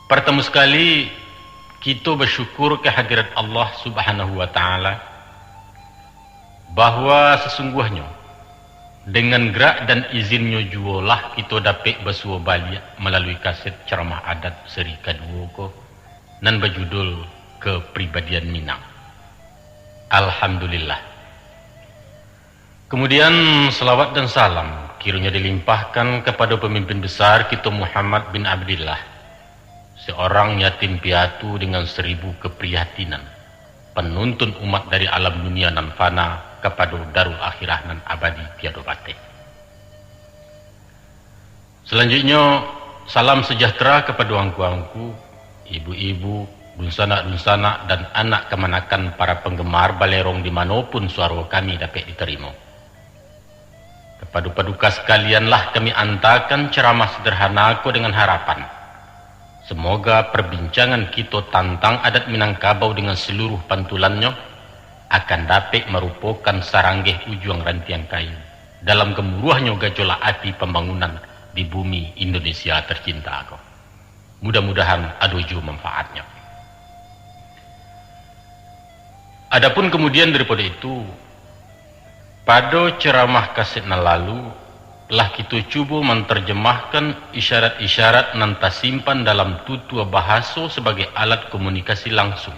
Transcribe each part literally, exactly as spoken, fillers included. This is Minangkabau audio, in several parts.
Partamo sakali, kito basyukur ka hadirat Allah Subhanahu wa Ta'ala, bahwa sasungguahnyo, dengan gerak dan izin-Nyo juolah kito dapek basuo baliak malalui kaset ceramah adat seri kaduo ko, nan bajudul Kepribadian Minang. Alhamdulillah. Kemudian, salawat dan salam kironyo dilimpahkan kapado pamimpin besar kito Muhammad bin Abdillah, seorang yatim piatu dengan saribu kaprihatinan, panuntun umat dari alam dunia nan fana kapado Darul Akhirah nan abadi tiado bateh. Salanjuiknyo, salam sajahtera kapado angku-angku, ibu-ibu, dunsanak-dunsanak, dan anak kamanakan para panggemar balerong di mano pun suaro kami dapek ditarimo. Kapado paduka sakalian, lah kami antakan ceramah sederhana ko dengan harapan, semoga perbincangan kito tantang adat Minangkabau dengan saluruh pantulannyo akan dapek marupokan saranggeh ujuang rantiang kayu dalam gamuruahnyo gajolak api pambangunan di bumi Indonesia tercinta ko. Mudah-mudahan ado juo manfaatnyo. Adapun kamudian daripado itu, pado ceramah kaset nan lalu, lah kito cubo mantarjamahkan isyarat-isyarat nan tasimpan dalam tutua bahaso sabagai alat komunikasi langsung.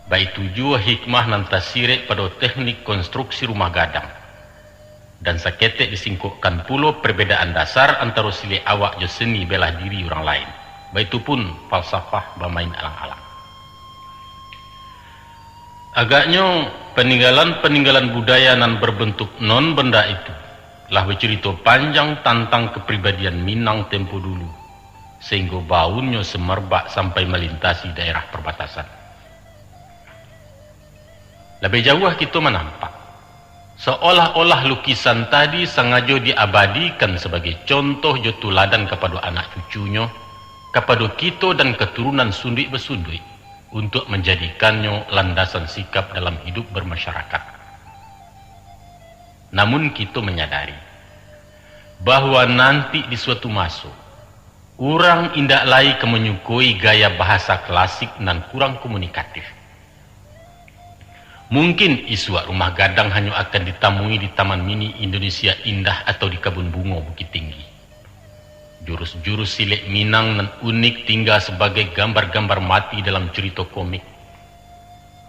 Baitu juo hikmah nan tasirek pado teknik konstruksi rumah gadang. Dan saketek disingkokkan pulo perbedaan dasar antaro silek awak jo seni bela diri urang lain, baitu pun falsafah bamain alang-alang. Agaknyo, paninggalan-paninggalan budaya nan berbentuk non benda itu lah bacurito panjang tantang kapribadian Minang tempo dulu, sahinggo baunnyo samerbak sampai malintasi daerah parbatasan. Labiah jauah kito manampak, saolah-olah lukisan tadi sangajo diabadikan sabagai contoh jo tuladan kapado anak cucunyo, kapado kito dan katurunan sunduik-basunduik, untuak manjadikannyo landasan sikap dalam hidup bermasyarakat. Namun kito manyadari, bahwa nanti di suatu maso, urang indak lai ka manyukoi gaya bahasa klasik nan kurang komunikatif. Mungkin isuak rumah gadang hanyo akan ditamui di Taman Mini Indonesia Indah atau di Kabun Bungo Bukittinggi. Jurus-jurus silek Minang nan unik tingga sabagai gambar-gambar mati dalam curito komik.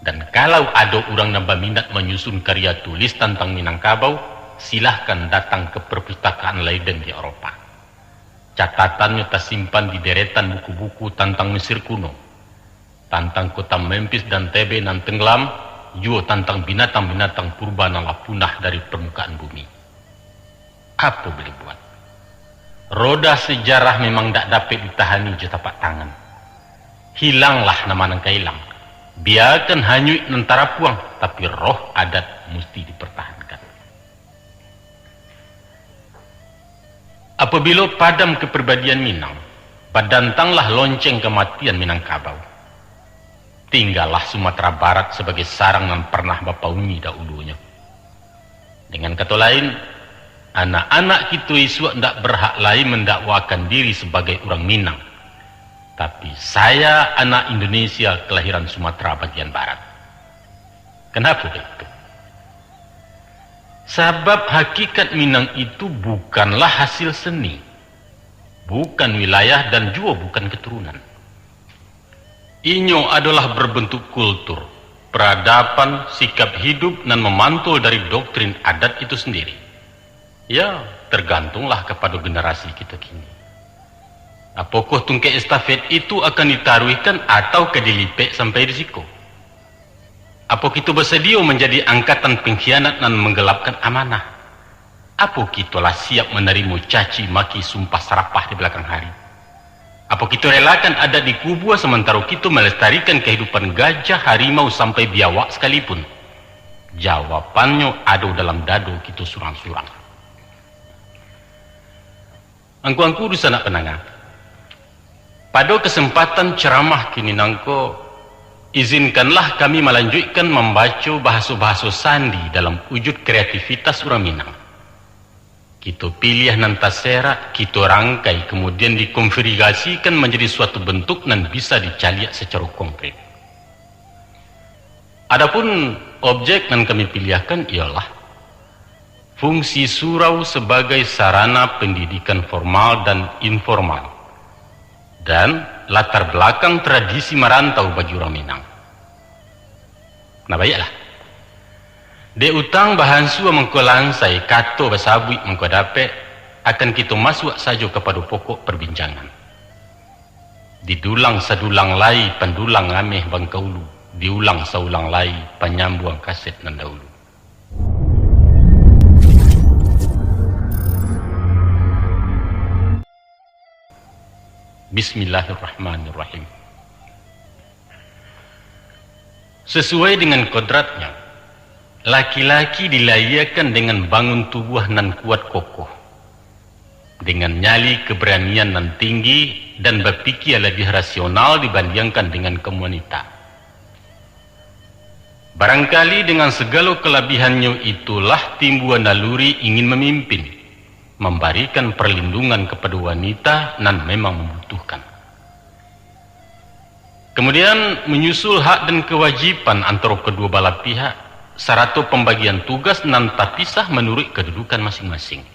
Dan kalau ado urang nan baminat manyusun karya tulis tantang Minangkabau, silahkan datang ka Perpustakaan Leiden di Eropa. Catatannyo tasimpan di deretan buku-buku tantang Mesir kuno, tantang kota Memphis dan Thebe nan tenggelam, juo tantang binatang-binatang purba nan lah punah dari permukaan bumi. Apo buliah buat? Roda sejarah memang ndak dapek ditahani jo tapak tangan. Hilanglah nan ka ilang. Biakan hanyuik nan tarapuang, tapi roh adat musti dipertahankan. Apabilo padam kapribadian Minang, badantanglah lonceng kamatian Minangkabau. Tinggalah Sumatera Barat sabagai sarang nan parnah bapauni daulunyo. Dengan kato lain, anak-anak kito isuak ndak barhak lai mandakwakan diri sabagai urang Minang, tapi, "Saya anak Indonesia kelahiran Sumatera bagian barat." Kenapa baitu? Sabab hakikat Minang itu bukanlah hasil seni, bukan wilayah, dan juo bukan keturunan. Inyo adolah berbentuk kultur, peradaban, sikap hidup nan mamantul dari doktrin adat itu sendiri. Ya, tergantunglah kapado generasi kito kini. Apokoh tungkek estafet itu akan ditaruihkan atau ka dilipek sampai di siko? Apo kito basadio manjadi angkatan pengkhianat nan manggelapkan amanah? Apo kito lah siap manarimo caci maki sumpah sarapah di balakang hari? Apo kito relakan adat dikubua samantaro kito malestarikan kahidupan gajah, harimau, sampai biawak sakalipun? Jawabannyo ado dalam dado kito surang-surang. Angku-angku dunsanak pandanga, pado kasempatan ceramah kini nangko, izinkanlah kami malanjuikkan mambaco bahaso-bahaso sandi dalam wujud kreativitas urang Minang. Kito piliah nan taserak, kito rangkai, kemudian dikonfigurasikan manjadi suatu bentuk nan bisa dicaliak sacaro konkret. Adapun objek nan kami piliahkan ialah fungsi surau sabagai sarana pendidikan formal dan informal, dan latar belakang tradisi marantau bagi urang Minang. Nah, baiaklah. Dek utang bahansua mangko lansai, kato basabuik mangko dapek, akan kito masuak sajo kapado pokok parbincangan. Didulang sadulang lai, pandulang ameh bangkaulu, diulang saulang lai, panyambuang kaset nan dahulu. Bismillahirrahmanirrahim. Sasuai dengan kodratnyo, laki-laki dilahiakan dengan bangun tubuah nan kuat kokoh, dengan nyali keberanian nan tinggi, dan bapikia labiah rasional dibandiangkan dengan kaum wanita. Barangkali dengan sagalo kalabihannyo itulah timbua naluri ingin mamimpin, mambarikan parlindungan kapado wanita nan memang mambutuhkan. Kamudian, manyusul hak dan kawajiban antaro kaduo balah pihak, sarato pambagian tugas nan tapisah manuruik kadudukan masing-masing.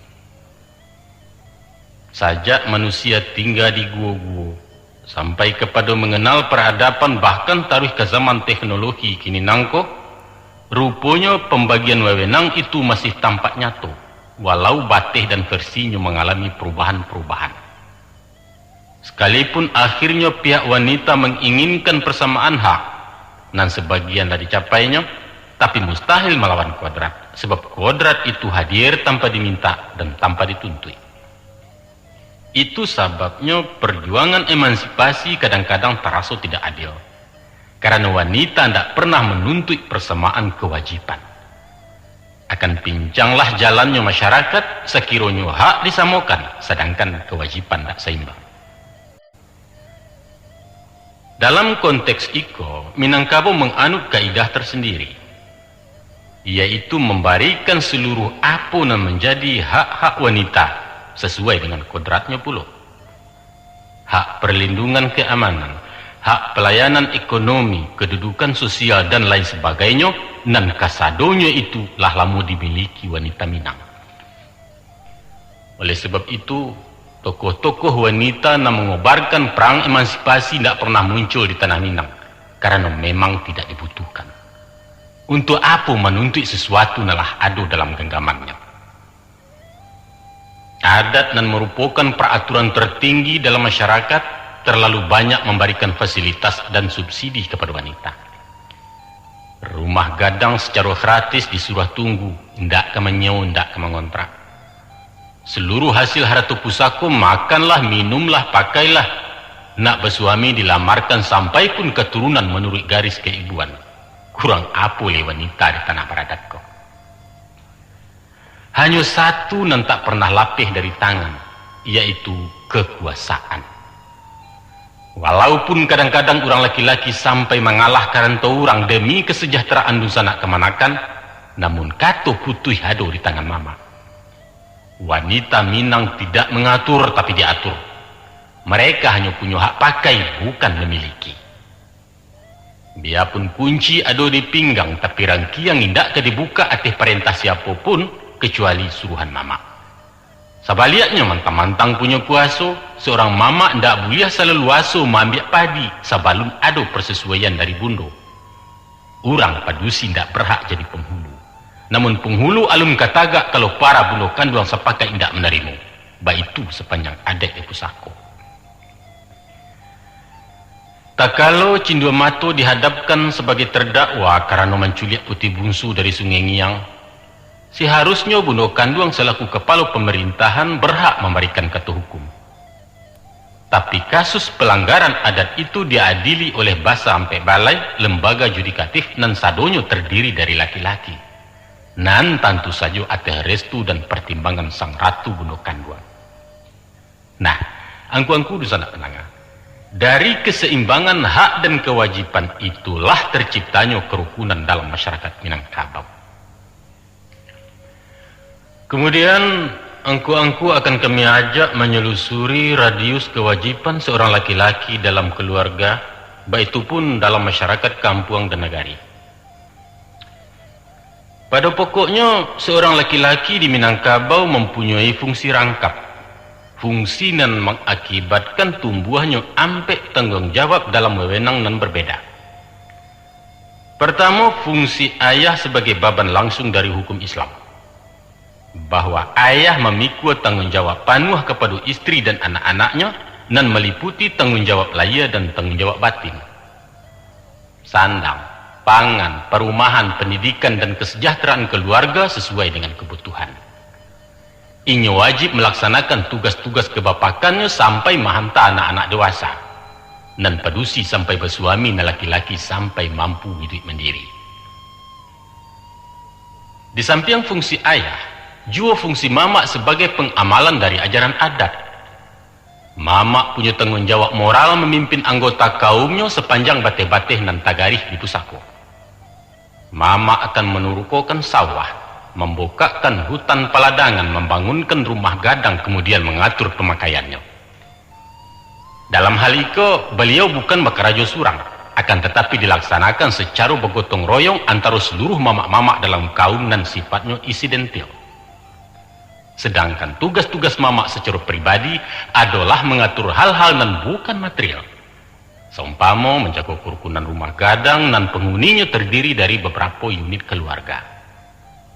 Sajak manusia tingga di guo-guo, sampai kapado manganal paradaban, bahkan taruih ka zaman teknologi kini nangko, ruponyo pambagian wewenang itu masih tampak nyato, walau bateh dan versinyo mangalami parubahan-parubahan. Sakalipun akhirnyo pihak wanita manginginkan parsamaan hak, nan sabagian lah dicapainyo, tapi mustahil malawan kodrat, sabab kodrat itu hadir tanpa diminta dan tanpa dituntuik. Itu sababnyo parjuangan emansipasi kadang-kadang taraso tidak adil, karano wanita ndak pernah manuntuik parsamaan kawajiban. Akan pincanglah jalannyo masyarakat, sakironyo hak disamokan, sadangkan kawajiban ndak saimbang. Dalam konteks iko, Minangkabau manganut kaidah tarsandiri, yaitu mambarikan saluruh apo nan manjadi hak-hak wanita sasuai dengan kodratnyo pulo. Hak parlindungan kaamanan, hak palayanan ekonomi, kadudukan sosial, dan lain sabagainyo, nan kasadonyo itu lah lamo dimiliki wanita Minang. Oleh sabab itu, tokoh-tokoh wanita nan mangobarkan parang emansipasi ndak pernah muncul di tanah Minang, karano memang tidak dibutuhkan. Untuak apo manuntuik sasuatu nan lah ado dalam ganggamannyo? Adat nan marupokan paraturan tartinggi dalam masyarakat, talalu banyak mambarikan fasilitas dan subsidi kapado wanita. Rumah gadang sacaro gratis disuruah tunggu, indak ka manyiewo, indak ka mangontrak. Saluruh hasil harato pusako, makanlah, minumlah, pakailah, nak basuami, dilamarkan, sampai pun katurunan manuruik garis kaibuan. Kurang apo lai wanita di tanah baradat ko? Hanyo satu nan tak pernah lapeh dari tangan, yaitu kakuasaan. Walaupun kadang-kadang urang laki-laki sampai mangalah ka rantau urang demi kasajahteraan dunsanak kamanakan, namun kato putuih ado di tangan mamak. Wanita Minang tidak mangatur, tapi diatur. Mereka hanyo punyo hak pakai, bukan mamiliki. Biapun kunci ado di pinggang, tapi rangkiang indak ka dibukak ateh parentah siapo pun, kacuali suruahan mamak. Sabaliaknyo, mantang-mantang punyo kuaso, saurang mamak ndak buliah salaluaso maambiak padi sabalun ado parsasuaian dari bundo. Urang padusi ndak barhak jadi panghulu. Namun panghulu alun ka tagak kalau para bundo kanduang sapakaik indak manarimo. Baitu sapanjang adaik di pusako. Takalo Cindua Mato dihadapkan sabagai tardakwa karano manculiak Puti Bungsu dari Sungai Ngiang, saharusnyo bundo kanduang salaku kapalo pamarintahan barhak mambarikan kato hukum. Tapi kasus palanggaran adat itu diadili oleh Basa Ampek Balai, lembaga judikatif nan sadonyo tardiri dari laki-laki, nan tantu sajo ateh restu dan partimbangan sang ratu bundo kanduang. Nah, angku-angku dunsanak pandanga, dari kasaimbangan hak dan kawajiban itulah tarciptanyo karukunan dalam masyarakat Minangkabau. Kamudian, Angku-angku akan kami ajak manyelusuri radius kawajiban seorang laki-laki dalam kaluarga, baitu pun dalam masyarakat kampuang dan nagari. Pado pokoknyo, seorang laki-laki di Minangkabau mampunyoi fungsi rangkap, fungsi nan mangakibatkan tumbuahnyo ampek tangguang jawab dalam wewenang nan berbeda. Partamo, fungsi ayah sabagai baban langsung dari hukum Islam, bahwa ayah mamikua tangguang jawab panuah kapado istri dan anak-anaknyo, nan maliputi tangguang jawab lahia dan tangguang jawab batin, sandang, pangan, parumahan, pandidikan, dan kasajahteraan kaluarga sasuai dengan kabutuhan. Inyo wajib malaksanakan tugas-tugas kabapakannyo sampai mahanta anak-anak dewasa, nan padusi sampai basuami, nan laki-laki sampai mampu iduik mandiri. Di sampiang fungsi ayah, juo fungsi mamak sabagai pangamalan dari ajaran adat. Mamak punyo tangguang jawab moral mamimpin anggota kaumnyo sapanjang bateh-bateh nan tagarih di pusako. Mamak akan manurukokan sawah, mambukakkan hutan paladangan, mambangunkan rumah gadang, kamudian mangatur pamakaiannyo. Dalam hal iko, baliau bukan bakarajo surang, akan tatapi dilaksanakan sacaro bagotong royong antaro saluruh mamak-mamak dalam kaum nan sifatnyo insidentil. Sadangkan tugas-tugas mamak sacaro pribadi adolah mangatur hal-hal nan bukan material, saumpamo manjago karukunan rumah gadang nan panguninyo tardiri dari babarapo unit kaluarga.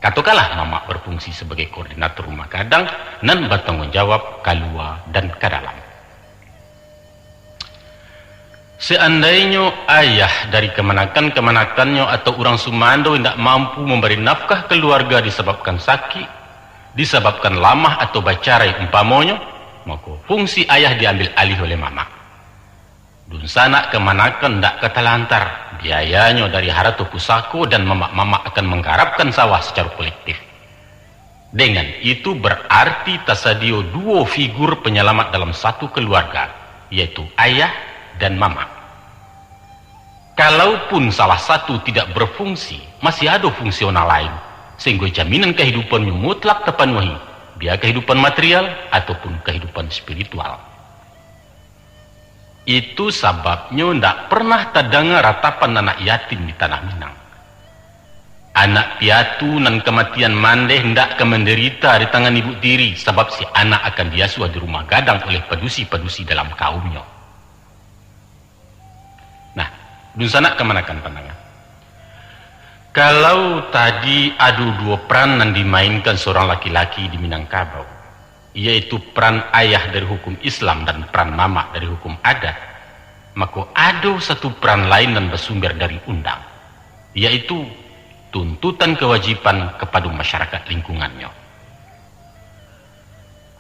Katokanlah, mamak bafungsi sabagai koordinator rumah gadang nan batangguang jawab kalua dan ka dalam. Seandainyo ayah dari kamanakan-kamanakannyo atau urang sumando indak mampu mambari nafkah kaluarga disababkan sakik, disababkan lamah atau bacarai umpamonyo, mako, fungsi ayah diambil alih oleh mamak. Dunsanak kamanakan ndak ka talantar, biayanyo dari harato pusako dan mamak-mamak akan manggarapkan sawah sacaro kolektif. Dengan itu, bararti tasadio duo figur panyalamat dalam satu kaluarga, yaitu ayah dan mamak. Kalaupun salah satu tidak bafungsi, masih ado fungsional lain, sahinggo jaminan kahidupannyo mutlak tapanuahi, bia kahidupan material ataupun kahidupan spiritual. Itu sababnyo ndak pernah tadanga ratapan anak yatim di tanah Minang. Anak piatu nan kamatian mandeh ndak ka mandarita di tangan ibu tiri, sabab si anak akan diasuah di rumah gadang oleh padusi-padusi dalam kaumnyo. Nah, dunsanak kamanakan pandanga. Kalau tadi ado duo peran nan dimainkan surang laki-laki di Minangkabau, yaitu peran ayah dari hukum Islam dan peran mamak dari hukum adat, mako, ado satu peran lain nan basumber dari undang, yaitu tuntutan kawajiban kapado masyarakat lingkungannyo.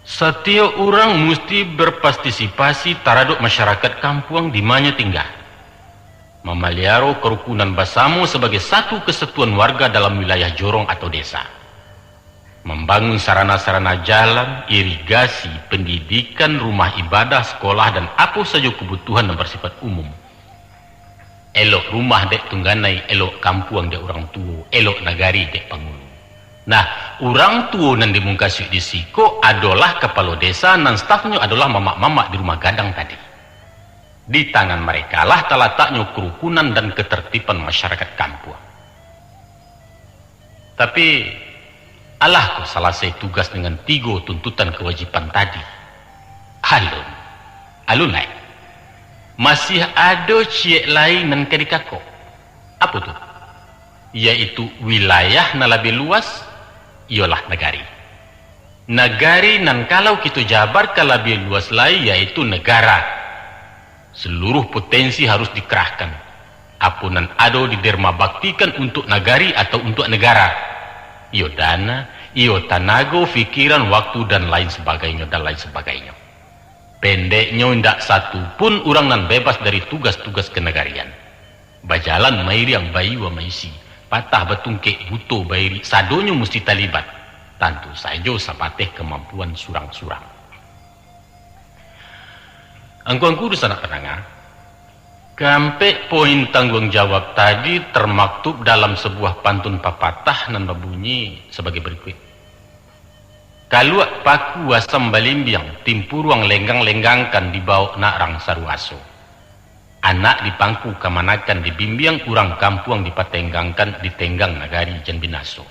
Satiok urang musti bapartisipasi taradok masyarakat kampuang di manyo tingga, mamaliaro karukunan basamo sabagai satu kasatuan warga dalam wilayah jorong atau desa, mambangun sarana-sarana jalan, irigasi, pandidikan, rumah ibadah, sakolah, dan apo sajo kabutuhan nan basifat umum. Elok rumah dek tungganai, elok kampuang dek urang tuo, elok nagari dek pangulu. Nah, urang tuo nan dimukasuik di siko adolah kapalo desa nan stafnyo adolah mamak-mamak di rumah gadang tadi. Di tangan marekalah talataknyo karukunan dan katartiban masyarakat kampuang. Tapi, alah ko salasai tugas dengan tigo tuntutan kawajiban tadi? Alun. Alun lai. Masih ado ciek lai nan ka dikako. Apo tu? Yaitu wilayah nan labiah luas, iyolah nagari. Nagari nan kalau kito jabarkan labiah luas lai, yaitu nagara. Saluruh potensi harus dikerahkan. Apo nan ado didermabaktikan untuak nagari atau untuak nagara. Iyo dana, iyo tanago, pikiran, waktu, dan lain sabagainyo, dan lain sabagainyo. Pendeknyo, indak satu pun urang nan bebas dari tugas-tugas kanagarian. Bajalan mairiang baiyo maisi, patah batungkek, buto bairik, sadonyo musti talibat. Tantu sajo sabateh kamampuan surang-surang. Angku-angku dunsanak pandanga, kaampek poin tangguang jawab tadi tarmaktub dalam sabuah pantun papatah nan babunyi sabagai barikuik. Kaluak paku asam balimbiang, timpuruang lenggang-lenggangkan dibawok nak rang saruaso. Anak dipangku kamanakan dibimbiang, urang kampuang dipatenggangkan, ditenggang nagari jan binaso.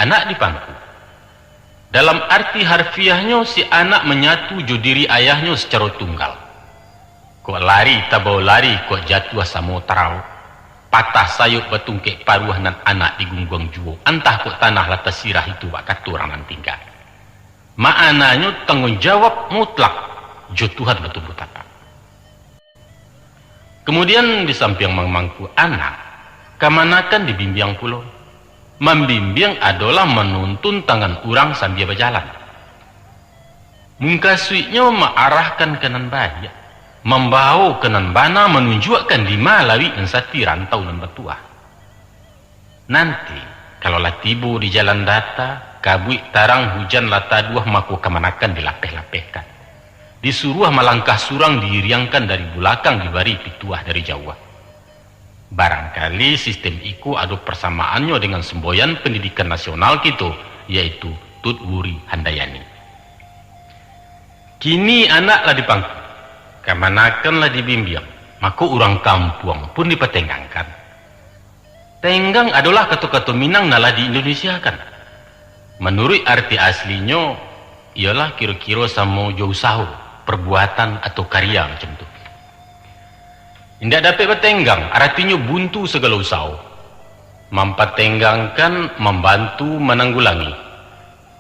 Anak dipangku. Dalam arti harfiahnyo, si anak manyatu jo diri ayahnyo sacaro tunggal. Kok lari tabao lari, kok jatuah samo tarao. Patah sayok batungkek paruah, nan anak digungguang juo, antah kok tanah lah tasirah itu bak kato urang nan tingga. Ma'ananyo tangguang jawab mutlak jo Tuhan batumbuah tapak. Kamudian, di sampiang mamangku anak, kamanakan dibimbiang pulo. Mambimbiang adolah manuntun tangan urang sambia bajalan. Mungkasuiknyo maarahkan ka nan baiak, mambawo ka nan bana, manunjuakkan dima lawik nan sati, rantau nan batuah. Nanti, kalau lah tibo di jalan data, kabuik tarang, hujan lah taduah, mako kamanakan dilapeh-lapehkan. Disuruah malangkah surang, diiriangkan dari bulakang, dibari pituah dari jauah. Barangkali sistem iko ado parsamaannyo dengan semboyan pendidikan nasional kito, yaitu Tut Wuri Handayani. Kini anak lah dipangku, kamanakan lah dibimbiang, mako urang kampuang pun dipatenggangkan. Tenggang adolah kato-kato Minang nan lah di-Indonesiakan. Manuruik arti aslinyo, iyolah kiro-kiro samo jo usaho, perbuatan, atau karya macam tu. Indak dapek batenggang, aratinyo buntu sagalo usaho. Mampatenggangkan, mambantu, mananggulangi.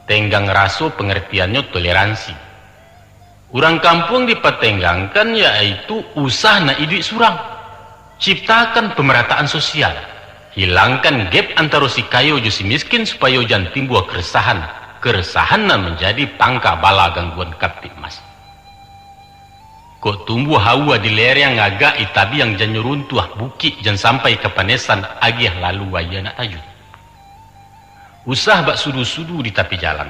Tenggang raso, pangartiannyo toleransi. Urang kampuang dipatenggangkan, yaitu usah nak iduik surang. Ciptakan pemerataan sosial. Hilangkan gap antaro si kayo jo si miskin, supayo jan timbua keresahan. Keresahan nan manjadi pangka bala gangguan Kamtibmas. Kok tumbuah aua di lereng, agak di tabiang, jannyo runtuah bukik, jan sampai ka panesan, agiah lalu aia nak tajun. Usah bak sudu-sudu di tapi jalan.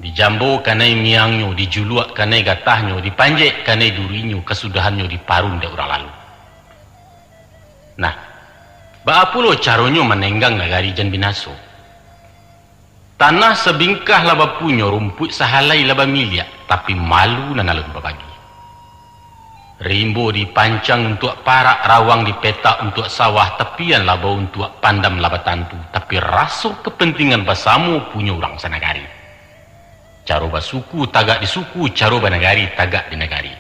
Dijambo kanai miangnyo, dijuluak kanai gatahnyo, dipanjek kanai durinyo, kasudahannyo diparun dek urang lalu. Nah, baa pulo caronyo manenggang nagari jan binaso? Tanah sabingkah lah bapunyo, rumpuik sahalai lah bamiliak, tapi malu nan alun babagi. Rimbo dipancang untuak parak, rawang dipetak untuak sawah, tapian lah bauntuak, pandam lah batantu, tapi raso kapantingan basamo punyo urang sanagari. Caro basuku tagak di suku, caro banagari tagak di nagari.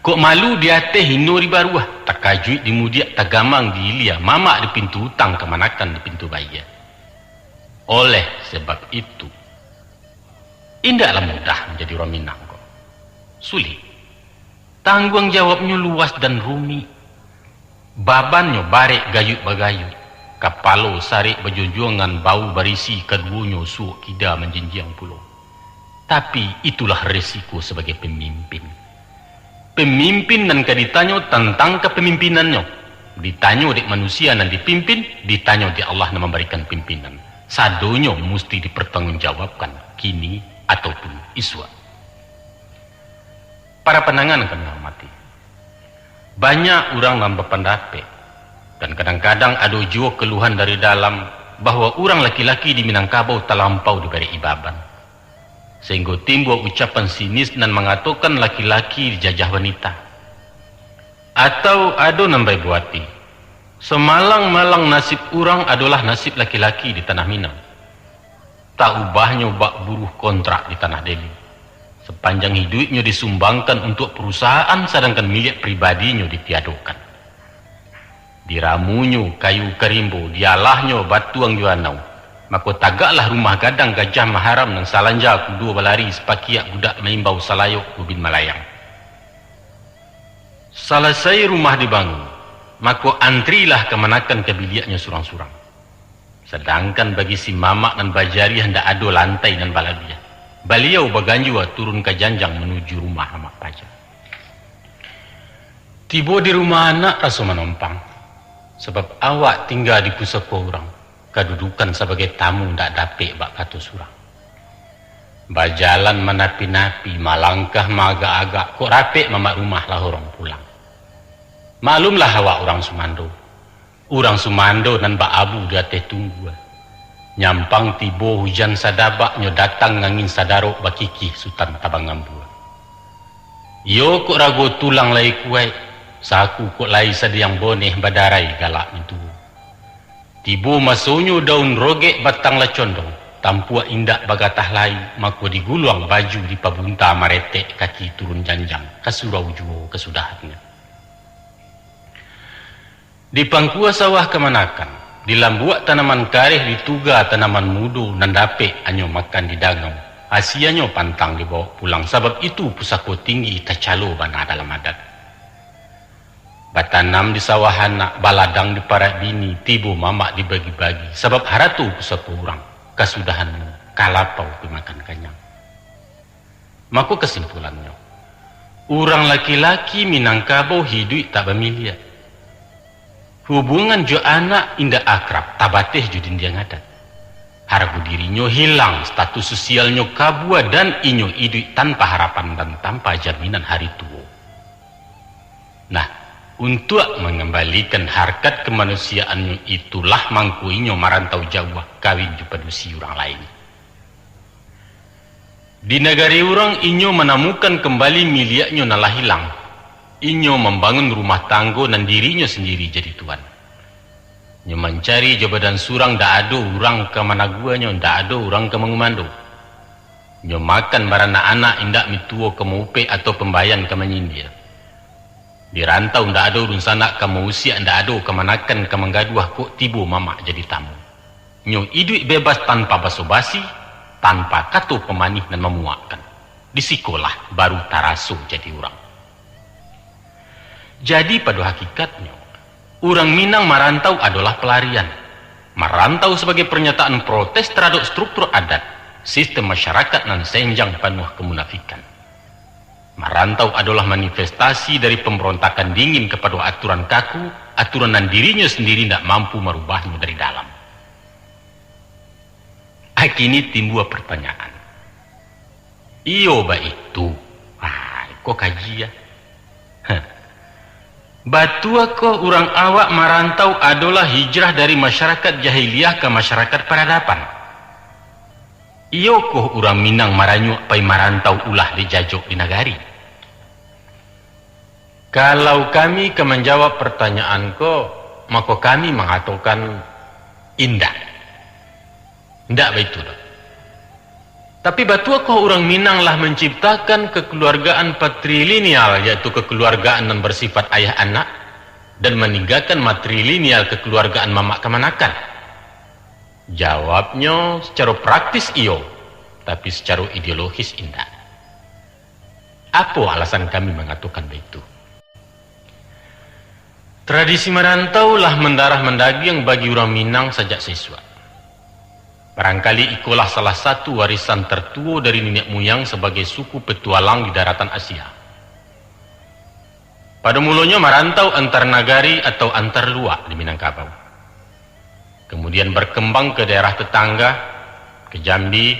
Kok malu di ateh, hino di baruah, takajuik di mudiak, tagamang di ilia, mamak di pintu utang, kamanakan di pintu baiak. Oleh sebab itu, indaklah mudah manjadi urang Minang ko. Sulik. Tangguang jawabnyo luas dan rumik. Babannyo barek gayuik bagayuik. Kapalo sarek bajonjongan, bahu barisi kaduonyo, suok kida manjinjiang pulo. Tapi, itulah resiko sabagai pamimpin. Pamimpin nan ka ditanyo tantang kapamimpinannyo, ditanyo dek manusia nan dipimpin, ditanyo dek Allah nan mambarikan pimpinan. Sadonyo musti dipartanggungjawabkan, kini ataupun isuak. Para pandangan nan kami hormati, banyak urang nan bapandapek, dan kadang-kadang ado juo kaluhan dari dalam, bahwa urang laki-laki di Minangkabau talampau dibarek-i baban. Sahinggo timbua ucapan sinis nan mangatokan laki-laki dijajah wanita. Atau ado nan baibo ati, samalang-malang nasib urang adolah nasib laki-laki di tanah Minang. Tak ubahnyo bak buruh kontrak di tanah Deli. Sapanjang hiduiknyo disumbangkan untuak parusahaan, sadangkan miliak pribadinyo ditiadokan. Diramunyo kayu ka rimbo, dialahnyo batuang jo anau. Mako, tagaklah rumah gadang Gajah Maharam nan salanja kudo balari, sapakiak budak maimbau salayok ubin malayang. Salasai rumah dibangun, mako, antrilah kamanakan ka biliaknyo surang-surang. Sadangkan bagi si mamak nan bajariah, ndak ado lantai nan balabiah. Baliau baganjua turun ka janjang manuju rumah amak paja. Tibo di rumah anak raso manompang, sabab awak tingga di pusako urang, kadudukan sabagai tamu ndak dapek bak kato surang. Bajalan manapi-napi, malangkah maagak-agak, kok rapek mamak rumah lah urang pulang. Maklumlah awak urang sumando. Urang sumando nan baabu di ateh tunggua. Nyampang tibo hujan sadabak nyo datang angin sadarok bakikih Sutan Tabang Ambua. Iyo kok rago tulang lai kuaik, saku kok lai sadiang boneh badarai galak mintuo. Tibo masonyo daun rogek batang lah condong, tampuak indak bagatah lai, mako diguluang baju dipabunta maretek kaki turun janjang, ka surau juo kasudahannyo. Di pangkua sawah kamanakan, di lambuak tanaman kareh, di tuga tanaman mudo nan dapek anyo makan di dangau, asianyo pantang dibawok pulang, sabab itu pusako tinggi tacalo bana dalam adat. Batanam di sawah anak, baladang di parak bini, tibo mamak dibagi-bagi, sabab harato pusako urang, kasudahannyo ka lapau dimakan kanyang. Mako kasimpulannyo, urang laki-laki Minangkabau hiduik tak bamiliak. Hubungan jo anak indak akrab, tabateh jo dindiang adat. Hargo dirinyo hilang, status sosialnyo kabua, dan inyo iduik tanpa harapan dan tanpa jaminan hari tuo. Nah, untuak mangambalikan harkat kamanusiaannyo itulah mangko inyo marantau jauah, kawin jo padusi urang lain. Di nagari urang inyo manamukan kambali miliaknyo nan lah ilang. Inyo mambangun rumah tanggo nan dirinyo sandiri jadi tuan. Nyo mancari jo badan surang, ndak ado urang ka managuanyo, ndak ado urang ka mangumando. Nyo makan baranak-anak, indak mintuo ka maupek atau pambayan ka manyindia. Di rantau ndak ado dunsanak ka mausiak, ndak ado kamanakan ka manggaduah, kok tibo mamak jadi tamu. Nyo iduik bebas tanpa baso-basi, tanpa kato pamanih nan mamuakkan. Di sikolah baru taraso jadi urang. Jadi, pado hakikatnyo, urang Minang marantau adolah palarian. Marantau sabagai parnyataan protes taradok struktur adat, sistem masyarakat nan senjang panuah kamunafikan. Marantau adolah manifestasi dari pambarontakan dingin kapado aturan kaku, aturan nan dirinyo sandiri indak mampu marubahnyo dari dalam. Akini timbua partanyaan. Iyo baitu. Ah, iko kaji, ah. Heh. Batuakoh urang awak marantau adolah hijrah dari masyarakat jahiliah ka masyarakat paradaban? Iyokoh urang Minang maranyuak pai marantau ulah dijajok di nagari? Kalau kami ka manjawab partanyaan ko, mako kami mangatokan, indak. Indak baitu doh. Tapi batuakoh urang Minang lah manciptakan kakaluargaan patrilineal, yaitu kakaluargaan nan basifat ayah anak, dan maninggakan matrilineal, kakaluargaan mamak kamanakan? Jawabnyo, sacaro praktis iyo, tapi sacaro ideologis indak. Apo alasan kami mangatokan baitu? Tradisi marantau lah mandarah mandagiang bagi urang Minang sajak saisuak. Barangkali ikolah salah satu warisan tartuo dari niniak muyang sabagai suku petualang di daratan Asia. Pado mulonyo marantau antar nagari atau antar luak di Minangkabau. Kamudian barkambang ka daerah tatangga, ka Jambi,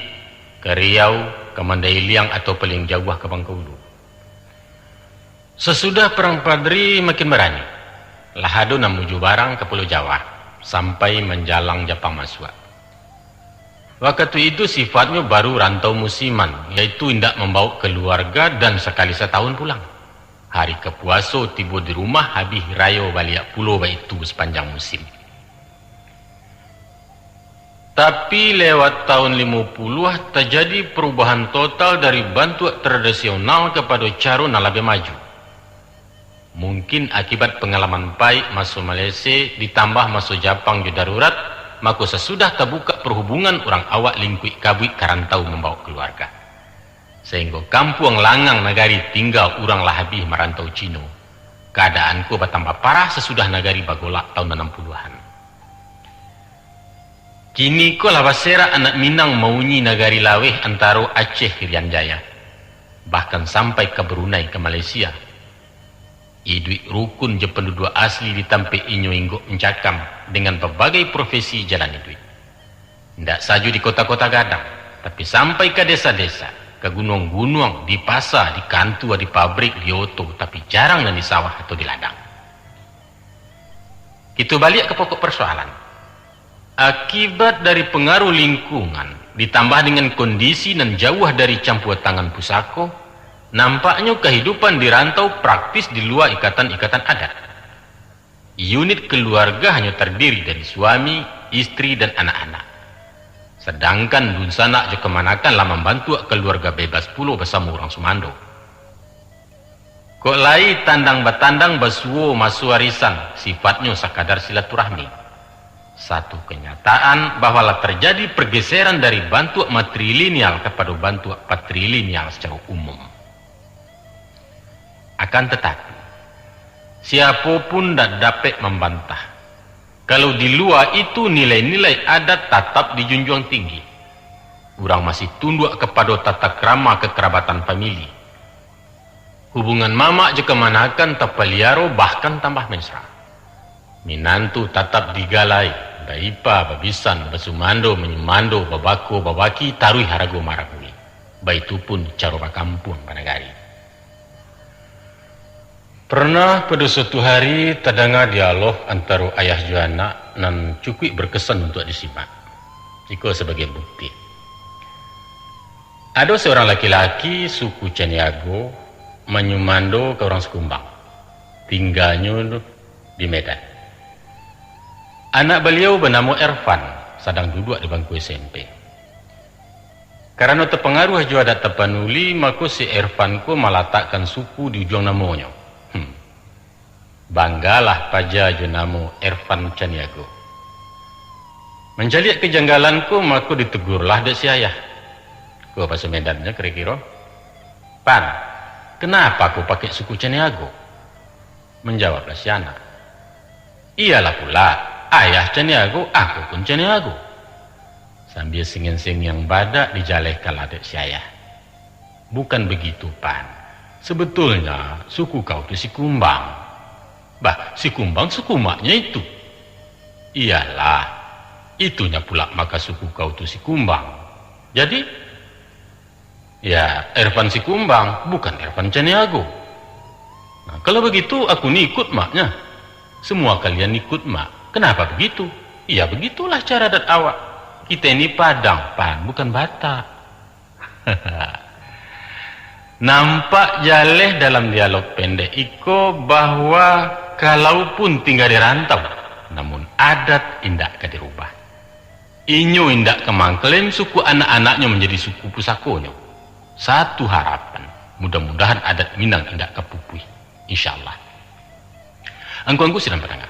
ka Riau, ka Mandailing atau paliang jauah ka Bangkaulu. Sasudah Parang Padri makin barani, lah ado nan mujua barang ka Pulau Jawa, sampai manjalang Japang masuak. Wakatu itu sifatnyo baru rantau musiman, yaitu indak mambawok kaluarga dan sakali satahun pulang. Hari ka puaso tibo di rumah, habih rayo baliak pulo baitu sapanjang musim. Tapi lewat tahun limo puluah tajadi parubahan total dari bantuak tradisional kapado caro nan labiah maju. Mungkin akibat pangalaman paik maso Malaysia ditambah maso Japang jo darurat, mako sasudah tabukak parhubungan urang awak lingkuik kabuik ka rantau mambawok kaluarga. Sainggo kampuang langang nagari tingga urang lah abih marantau Cino. Kaadaan ko batambah parah sasudah nagari bagolak tahun anam puluahan. Kini ko lah baserak anak Minang maunyi nagari laweh antaro Aceh Irian Jaya, bahkan sampai ka Brunei, ka Malaysia. Iduik rukun jo panduduak asli di tampek inyo inggok mancakam, dengan babagai profesi jalan iduik. Indak sajo di kota-kota gadang, tapi sampai ka desa-desa, ka gunuang-gunuang, di pasa, di kantua, di pabrik, di oto, tapi jarang nan di sawah atau di ladang. Kito baliak ka pokok parsoalan. Akibat dari pangaruah lingkungan, ditambah dengan kondisi nan jauah dari campua tangan pusako, nampaknyo kahidupan di rantau praktis di lua ikatan-ikatan adat. Unit kaluarga hanyo tardiri dari suami, istri, dan anak-anak. Sadangkan dunsanak jo kamanakan lah mambantuak kaluarga bebas pulo basamo urang sumando. Kok lai tandang-batandang basuo maso arisan, sifatnyo sakadar silaturahmi. Satu kanyataan bahwa lah tarjadi pargeseran dari bantuak matrilineal kapado bantuak patrilineal sacaro umum. Akan tatapi, siapo pun ndak dapek mambantah, kalau di lua itu nilai-nilai adat tatap dijunjuang tinggi. Urang masih tunduak kapado tata krama kakarabatan famili. Hubungan mamak jo kamanakan tapaliaro, bahkan tambah mesra. Minantu tatap digalai, baipa, babisan, basumando, manyumando, babako, babaki, taruih harago maragui. Baitu pun caro bakampuang banagari. Pernah pado suatu hari tadanga dialog antaro ayah jo anak nan cukuik berkesan untuak disimak. Iko sabagai bukti. Ado saurang laki-laki suku Caniago manyumando ka urang Sikumbang. Tingganyo di Medan. Anak baliau banamo Ervan, sadang duduak di bangku S M P. Karano tapangaruah jo adat Tapanuli, mako si Ervan ko malatakkan suku di ujuang namonyo. Hmm. Banggalah paja jo namo Ervan Caniago. Mancaliak kajanggalan ko, mako ditugurlah dek si ayah. Ko baso Medannyo kiro-kiro, "Pan, kenapa ko pakai suku Caniago?" Manjawablah si anak, "Iyolah pula, ayah Caniago, aku pun Caniago." Sambia sengiang-sengiang badak dijalehkanlah dek si ayah. "Bukan begitu, Pan. Sebetulnya, suku kau tu Sikumbang." "Bah, Sikumbang suku maknya itu." "Iyolah, itunya pula maka suku kau tu Sikumbang. Jadi?" "Ya, Ervan Sikumbang, bukan Ervan Caniago." "Nah, kalau begitu, aku ni ikut maknya." "Semua kalian ikut mak. Kenapa begitu?" "Ya, begitulah cara adat awak. Kita ini Padang, Pan, bukan Batak." Nampak jaleh dalam dialog pendek iko bahwa kalaupun tingga di rantau, namun adat indak ka dirubah. Inyo indak ka mangklaim suku anak-anaknyo manjadi suku pusakonyo. Satu harapan, mudah-mudahan adat Minang indak ka pupuih. Insyaallah. Angku-angku sidang pandanga,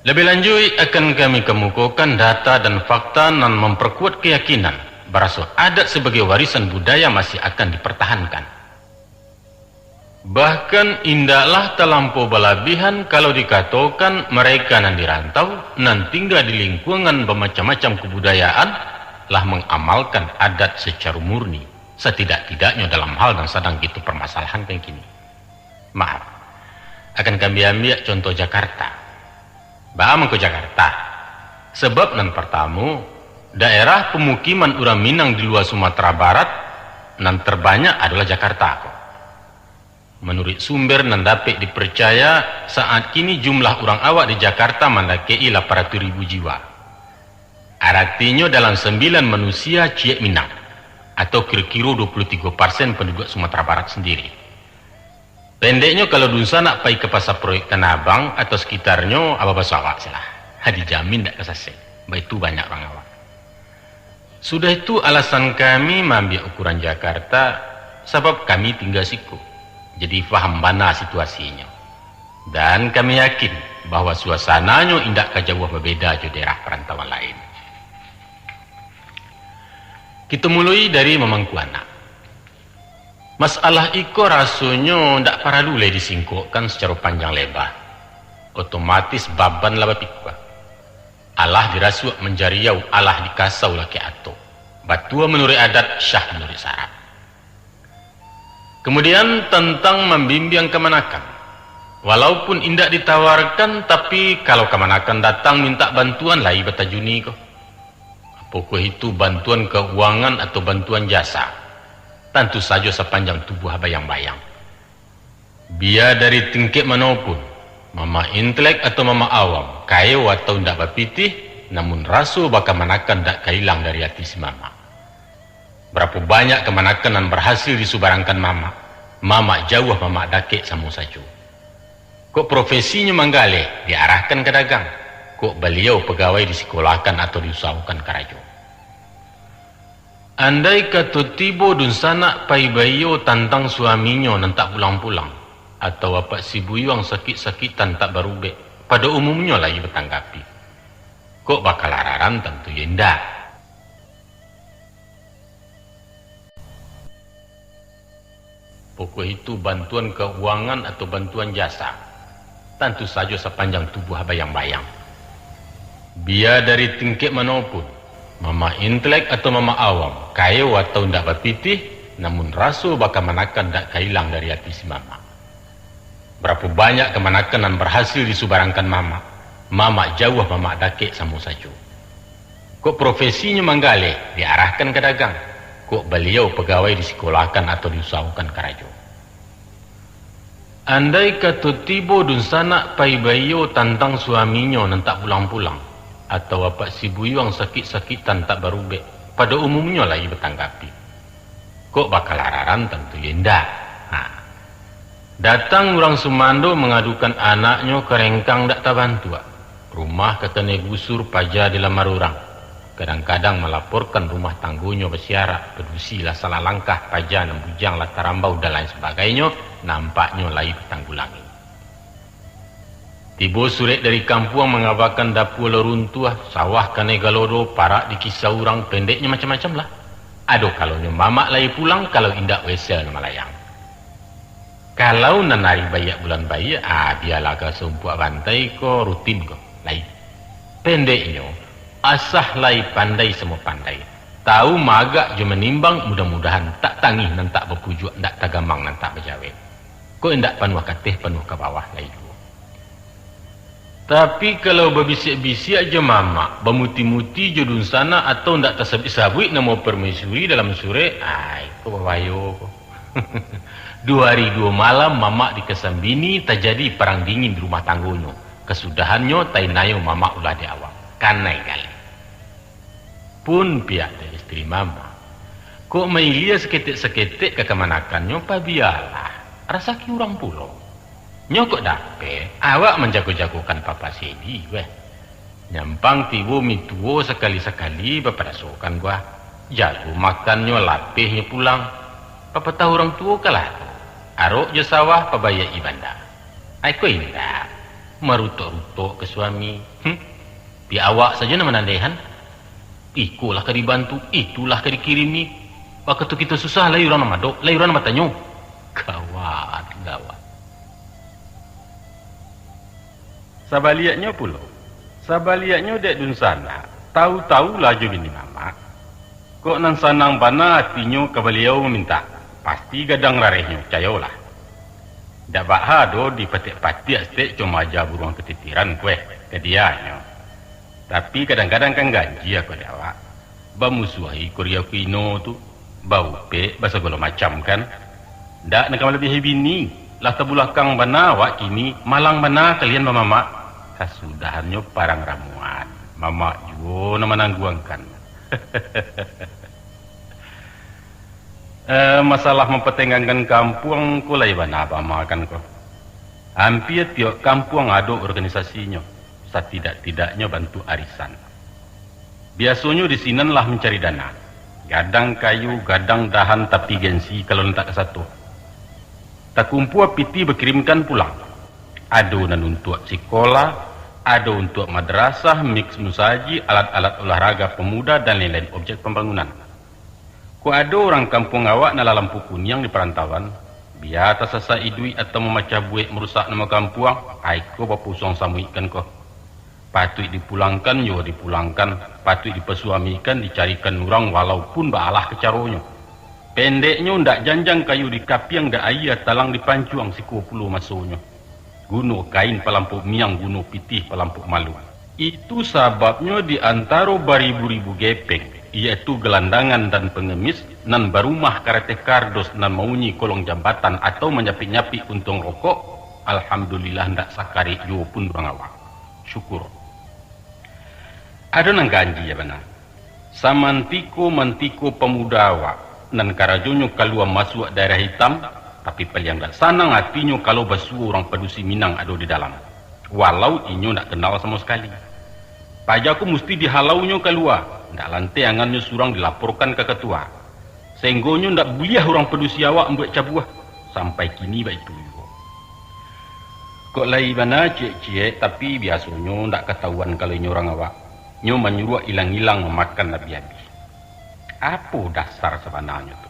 labiah lanjuik akan kami kamukokan data dan fakta nan mamparkuat kayakinan baraso adat sabagai warisan budaya masih akan dipartahankan. Bahkan indaklah talampau balabihan kalau dikatokan mareka nan di rantau, nan tingga di lingkuangan bamacam-macam kabudayaan, lah mangamalkan adat sacaro murni, satidak-tidaknyo dalam hal nan sadang kito parmasalahankan kini. Maaf, akan kami ambiak contoh Jakarta. Baa mangko Jakarta? Sabab nan partamo, daerah pamukiman urang Minang di lua Sumatera Barat nan tarbanyak adolah Jakarta ko. Manuruik sumber nan dapek diparcaya, saat kini jumlah urang awak di Jakarta mandakek-i lapan ratuih ribu jiwa. Aratinyo dalam sambilan manusia ciek Minang, atau kiro-kiro dua puluah tigo parsen panduduak Sumatera Barat sandiri. Pendeknyo, kalau dunsanak pai ka Pasa Proyek Tanah Abang atau sakitarnyo, aba baso awak se lah. Ha, dijamin dak ka sasek. Baitu banyak urang awak. Sudah itu, alasan kami maambiak ukuran Jakarta, sabab kami tingga siko. Jadi, faham bana situasinyo. Dan kami yakin bahwa suasananyo indak ka jauah babeda jo daerah parantauan lain. Kito muloi dari mamangku anak. Masalah iko rasonyo ndak paralu lai disingkokkan sacaro panjang leba. Otomatis baban lah bapikua. Alah dirasuak manjariau, alah dikasau lakek atok. Batua manuruik adat, syah manuruik syarak. Kemudian, tantang mambimbiang kamanakan. Walaupun indak ditawarkan, tapi kalau kamanakan datang mintak bantuan, lai batajuni ko. Apokoh itu bantuan kauangan atau bantuan jasa, tantu sajo sapanjang tubuah bayang-bayang. Bia dari tingkek mano pun, mamak intelek atau mamak awam, kayo atau indak bapitih, Namun raso bakamanakan dak ka ilang dari ati si mamak. Barapo banyak kamanakan nan barhasil disubarangkan mamak, mamak jauah, mamak dakek samo sajo. Kok profesinyo manggaleh, diarahkan ka dagang. Kok baliau pagawai, disikolakan atau diusahokan karajo. Andai kato tibo dunsanak pai baiyo tantang suaminyo nan tak pulang-pulang, atau apak si buyuang sakik-sakik tan tak barubek, pado umumnyo lai batanggapi. Kok bakalararan, tantu yo indak. Pokok itu bantuan kauangan atau bantuan jasa, tantu sajo sapanjang tubuah bayang-bayang. Bia dari tingkek mano pun, mamak intelek atau mamak awam, kayo atau indak bapitih, namun raso bakamanakan dak ka ilang dari ati si mamak. Barapo banyak kamanakan nan barhasil disubarangkan mamak, mamak jauah, mamak dakek samo sajo. Kok profesinyo manggaleh, diarahkan ka dagang. Kok baliau pagawai, disikolakan atau diusahokan karajo. Andai kato tibo dunsanak pai baiyo tantang suaminyo nan tak pulang-pulang, atau apak si buyuang sakik-sakik tan tak barubek, pado umumnyo lai batanggapi. Kok bakalararan, tantu yo indak. Ha. Datang urang sumando mangadukan anaknyo karengkang dak tabantuak, rumah ka kanai gusur, paja dilamar urang. Kadang-kadang malaporkan rumah tanggonyo basiarak, padusi lah salah langkah, paja nan bujang lah tarambau, dan lain sabagainyo, nampaknyo lai batanggulangi. Tibo surek dari kampuang mangabakan dapua lah runtuah, sawah kanai galodo, parak dikisa urang, pendeknyo macam-macam lah. Ado kalonyo mamak lai pulang, kalau indak wesel nan malayang. Kalau nan ari baiak bulan baiak, ah, bialah ka sumpuak bantai ko, rutin ko, lai. Pendeknyo, asah lai pandai samo pandai, tau maagak jo manimbang, mudah-mudahan tak tangih nan tak bapujuak, ndak tagamang nan tak bajawek. Kok indak panuah ka ateh, panuah ka bawah lai juo. Tapi, kalau babisiak-bisiak jo mamak, bamuti-muti jo dunsanak, atau ndak tasabuik-sabuik namo permaisuri dalam surek, ai, ko babayo ko. Duo ari duo malam mamak dikasan bini, tajadi parang dingin di rumah tanggonyo. Kasudahannyo, tainayo mamak ulah di awak. Kanai galeh. Pun pihak dari isteri mamak, kok mailia saketek-saketek ka kamanakannyo, pabialah, rasaki urang pulo. Nyo kok dapek, awak manjago-jagokan papa sedi, weh. Nyampang tibo mituo, sakali-sakali bapadasokan buah. Jago makannyo, lapehnyo pulang. Papatah urang tuo kalah tu, arok jo sawah pabaiak-i banda. Ai ko indak, marutok-rutok ka suami. Hm. Pihak awak sajo nan manandehan. Iko lah ka dibantu, itu lah ka dikirimi. Wakatu kito susah, lai urang nan madok, lai urang nan batanyo. Gawat, gawat. Sabaliaknyo pulo, sabaliaknyo dek dunsanak, tau-tau lah jo bini mamak. Kok nan sanang bana atinyo ka baliau mamintak, pasti gadang rarehnyo, cayolah. Dak baa doh dipatek-patek saketek, cuma aja buruang katitiran kueh ka dianyo. Tapi kadang-kadang kan ganjia ko dek awak. Bamusuahi ko ria ko ino tu, baupek basagalo macam kan. Ndak nan ka malabiahi bini, lah tabulakang bana awak kini, malang bana kalian bamamak. Kasudahannyo parang ramuan, mamak juo nan manangguangkan. Eh, masalah mampatenggangkan kampuang ko lai bana bamakan ko. Ampia tiok kampuang ado organisasinyo, satidak-tidaknyo bantuak arisan. Biasonyo di sinan lah mancari dana. Gadang kayu, gadang dahan, tapi gengsi kalau nan tak kasato. Takumpua pitih bakirimkan pulang. Ado nan untuak sikola, ado untuak madrasah, mix musajik, alat-alat olahraga pemuda, dan lain-lain objek pambangunan. Kok ado urang kampuang awak nan lah lampu kuniang di parantauan, bia tasasak iduik atau mamacah buek marusak namo kampuang, ai ko bapusuang samuik kan ko. Patuik dipulangkan, yo dipulangkan, patuik dipasuamikan, dicarikan urang walaupun baalah ka caronyo. Pendeknyo, ndak janjang kayu dikapiang, ndak aia talang dipancuang, siko pulo masonyo. Guno kain palampok miang, guno pitih palampok malu. Itu sababnyo di antaro baribu-ribu gepeng, iyaitu galandangan dan pangamis, nan barumah karateh kardos, nan maunyi kolong jambatan atau manyapik-nyapik puntuang rokok, alhamdulillah, ndak sakarek juo pun urang awak. Syukur. Ado nan ganjia bana. Samantiko-mantiko pamuda awak nan karajonyo kalua masuak daerah itam, tapi paliang dak sanang atinyo kalau basuo urang padusi Minang ado di dalam, walau inyo dak kenal samo sakali. Paja ko musti dihalaunyo kalua, dak lanteh angannyo surang dilaporkan ka katua. Sahinggonyo ndak buliah urang padusi awak mambuek cabuah, sampai kini baitu juo. Kok lai bana ciek-ciek, tapi biasonyo ndak katahuan kalau inyo urang awak. Nyo manyuruak ilang-ilang mamakan abih-abih. Apo dasar sabananyo tu?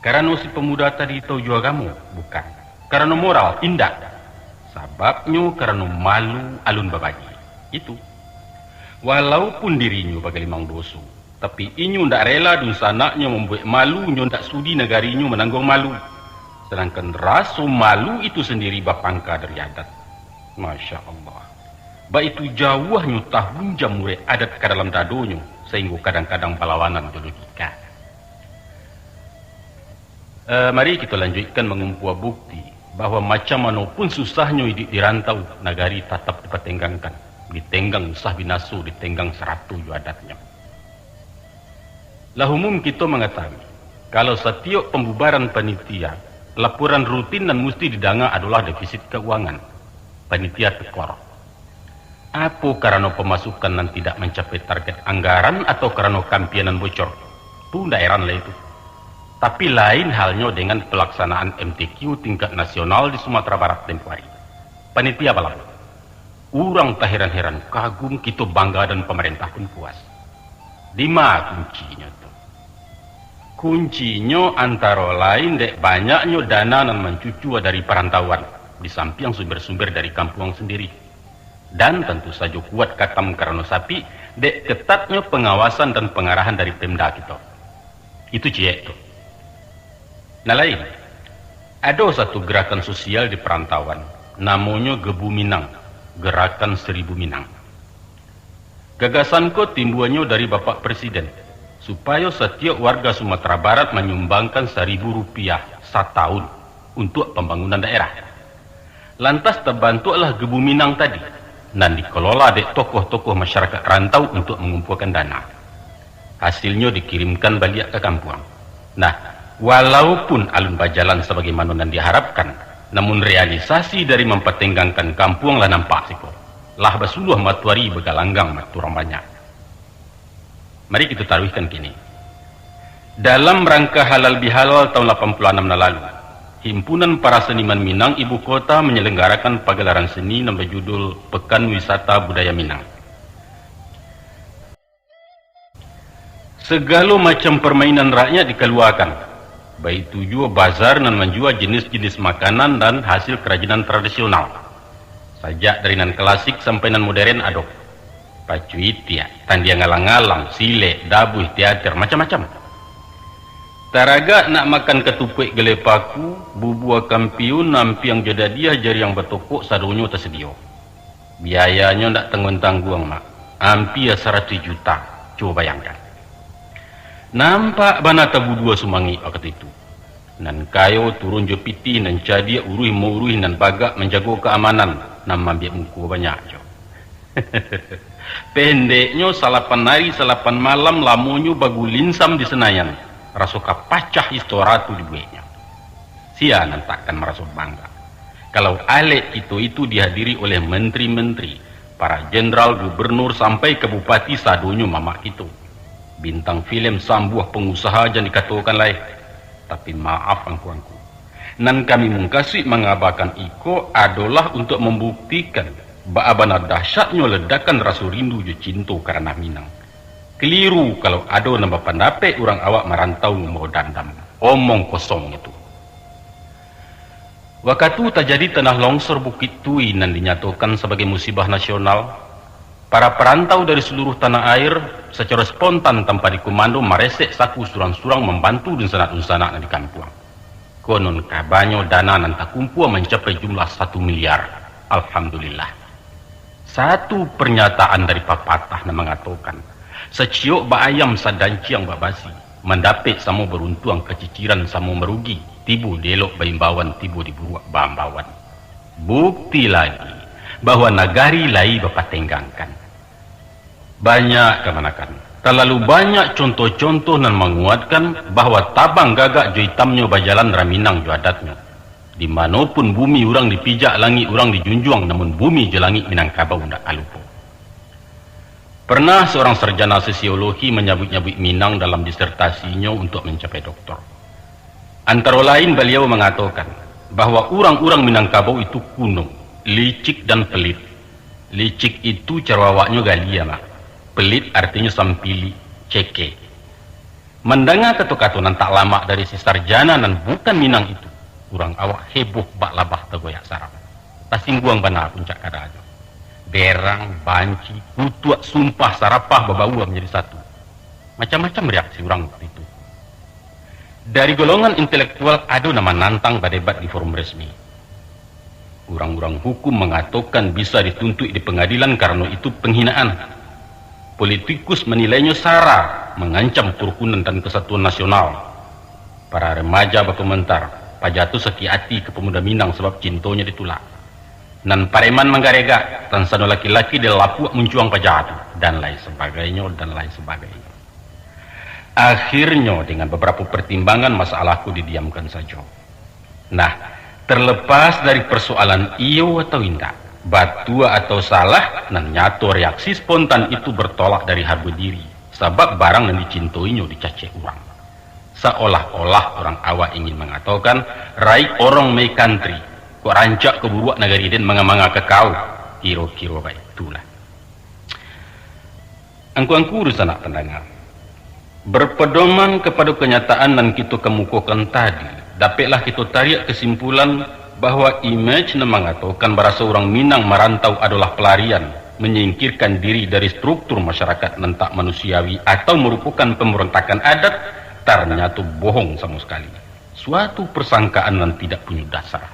Karano si pamuda tadi tahu jo agamo? Bukan. Karano moral? Indak. Sababnyo karano malu alun babagi. Itu. Walaupun dirinyo bagalimang doso, tapi inyo ndak rela dunsanaknyo mambuek malu, nyo ndak sudi nagarinyo manangguang malu. Sadangkan raso malu itu sandiri bapangka dari adat. Masya Allah. Baitu jauahnyo tahunjam murek adat ka dalam dadonyo, sahinggo kadang-kadang balawanan jo logika. Eh, mari kito lanjuikkan mangumpua bukti bahwa macam mano pun susahnyo iduik di rantau, nagari tatap dipatenggangkan, ditenggang usah binaso, ditenggang sarato jo adatnyo. Lah umum kito mangatahui, kalau satiok pambubaran panitia, laporan rutin nan musti didanga adolah defisit kauangan. Panitia tekor. Apo karano pamasukan nan tidak mancapai target anggaran atau karano kampia nan bocor? Tu ndak heran lah itu. Tapi lain halnyo dengan palaksanaan M T Q tingkat nasional di Sumatera Barat tempo hari. Panitia balam. Urang taheran-heran, kagum, kito bangga, dan pamarentah pun puas. Dima kuncinyo tu? Kuncinyo antaro lain dek banyaknyo dana nan mancucua dari parantauan, di sampiang sumber-sumber dari kampuang sandiri. Dan tantu sajo kuat katam karano sapik, dek ketatnyo pangawasan dan pangarahan dari Pemda kito. Itu ciek tu. Nan lain, ado satu gerakan sosial di parantauan, namonyo Gebu Minang, Gerakan Seribu Minang. Gagasan ko timbuanyo dari Bapak Presiden, supayo satiok warga Sumatera Barat manyumbangkan saribu rupiah satahun untuak pambangunan daerah. Lantas tabantuaklah Gebu Minang tadi, nan dikelola dek tokoh-tokoh masyarakat rantau untuak mangumpuakan dana. Hasilnyo dikirimkan baliak ka kampuang. Nah, walaupun alun bajalan sabagaimano nan diharapkan, namun realisasi dari mampatenggangkan kampuang lah nampak siko. Lah basuluah matoari bagalanggang mata urang banyak. Mari kito taruihkan kini. Dalam rangka Halal Bihalal tahun lapan puluh anam nan lalu, Himpunan Para Seniman Minang Ibu Kota manyalanggarakan pagalaran seni nan bajudul Pekan Wisata Budaya Minang. Sagalo macam parmainan rakyat dikaluakan, baitu juo bazar nan manjua jinis-jinis makanan dan hasil karajinan tradisional. Sajak dari nan klasik sampai nan moderen ado. Pacu itiak, tandiang alang-alang, silek, dabuih, teater, macam-macam. Taragak nak makan katupuak galeh paku, bubua kampiun, ampiang jo dadiah, jariang batokok, sadonyo tasadio. Biayanyo ndak tangguang-tangguang, Mak. Ampia saratuih juta. Cubo bayangkan. Nampak bana tabudua sumangik wakatu itu. Nan kayo turun jo pitih, nan cadiak uruih mauruih, nan bagak manjago kaamanan, nan maambiak muko banyak jo. Pendeknyo, salapan ari, salapan malam lamonyo bagulinsam di Senayan, raso ka pacah istora tu dibueknyo. Sia nan takkan maraso bangga, kalau alek kito itu dihadiri oleh menteri-menteri, para jenderal, gubernur, sampai ka bupati, sadonyo mamak kito. Bintang filem, sambuah, pangusaha, jan dikatokan lai. Tapi maaf, angku-angku, nan kami mukasuik mangabakan iko adolah untuak mambuktikan baa bana dahsyatnyo ledakan raso rindu jo cinto ka ranah Minang. Kaliru kalau ado nan bapandapek urang awak marantau mambawa dandam. Omong kosong itu. Wakatu tajadi tanah longsor Bukik Tui nan dinyatokan sabagai musibah nasional, para parantau dari saluruah tanah air sacaro spontan tanpa dikumando maresek saku surang-surang mambantu dunsanak-dunsanak nan di kampuang. Konon kabanyo dana nan takumpua mancapai jumlah satu miliar. Alhamdulillah. Satu pernyataan dari papatah nan mangatokan, "Saciok baayam, sadanciang babasi, mandapek samo baruntuang, kaciciran samo marugi, tibo di elok baimbauan, tibo di buruak baambauan." Bukti lagi bahwa nagari lai bapatenggangkan. Banyak kamanakan. Talalu banyak contoh-contoh nan manguatkan bahwa tabang gagak jo itamnyo bajalan raminang jo adatnyo. Di mano pun bumi urang dipijak, langik urang dijunjuang, namun bumi jo langik Minangkabau ndak ka lupo. Pernah seorang sarjana sosiologi manyabuik-nyabuik Minang dalam disertasinyo untuak mancapai doktor. Antaro lain, baliau mangatokan bahwa urang-urang Minangkabau itu kuno, licik dan pelit. Licik itu caro awaknyo gali, Mak. Pelit artinyo sampili, ceke. Mandanga kato-kato nan tak lamak dari si sarjana nan bukan Minang itu, urang awak heboh bak labah tagoyak sarang. Tasingguang bana puncak kadanyo. Berang, banci, kutuak, sumpah, sarapah babaua manjadi satu. Macam-macam reaksi urang waktu itu. Dari golongan intelektual ado nan manantang badebat di forum resmi. Urang-urang hukum mangatokan bisa dituntuik di pangadilan karano itu panghinaan. Politikus manilainyo sara, mangancam karukunan dan kasatuan nasional. Para remaja bakomentar, paja tu sakik ati ka pamuda Minang sabab cintonyo ditulak. Nan pareman manggaregak, tansano laki-laki di lapuak muncuang paja tu, dan lain sabagainyo, dan lain sabagainyo. Akhirnyo, dengan babarapo partimbangan, masalah ko didiamkan sajo. Nah, terlepas dari persoalan iyo atau indak, batua atau salah, nan nyato reaksi spontan itu bertolak dari hargo diri, sabab barang nan dicintoinyo dicacek urang. Saolah-olah urang awak ingin mangatokan, "Raik orong mai kantri, kok rancak ka buruak nagari den manga-manga ka kau." Kiro-kiro baitulah. Angku-angku dunsanak pandanga, berpedoman kapado kanyataan nan kito kamukokan tadi, dapeklah kito tariak kasimpulan bahwa imej nan mangatokan baraso urang Minang marantau adolah palarian, manyingkirkan diri dari struktur masyarakat nan tak manusiawi atau marupokan pambarontakan adat, tarnyato bohong samo sakali. Suatu persangkaan nan tidak punyo dasar.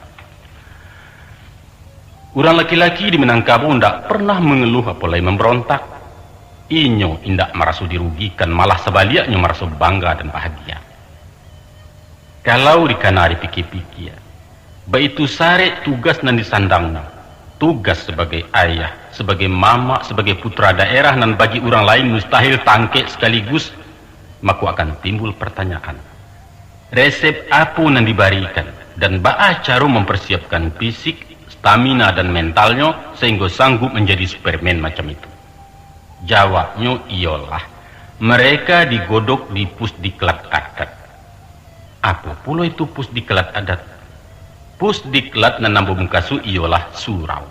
Urang laki-laki di Minangkabau ndak pernah mangeluh apo lai mambarontak. Inyo indak maraso dirugikan, malah sabaliaknyo maraso bangga dan bahagia. Kalau dikana dipikia-pikia, baitu sarek tugas nan disandangnyo, tugas sabagai ayah, sabagai mamak, sabagai putra daerah nan bagi urang lain mustahil tangkek sakaligus, mako akan timbul partanyaan, resep apo nan dibarikan, dan baa caro mamparsiapkan fisik, stamina, dan mentalnyo sahinggo sanggup manjadi Superman macam itu? Jawabnyo iyolah, mereka digodok di pusdiklat adat. Apo pulo itu pusdiklat adat? Pusdiklat nan ambo mukasuik iyolah surau.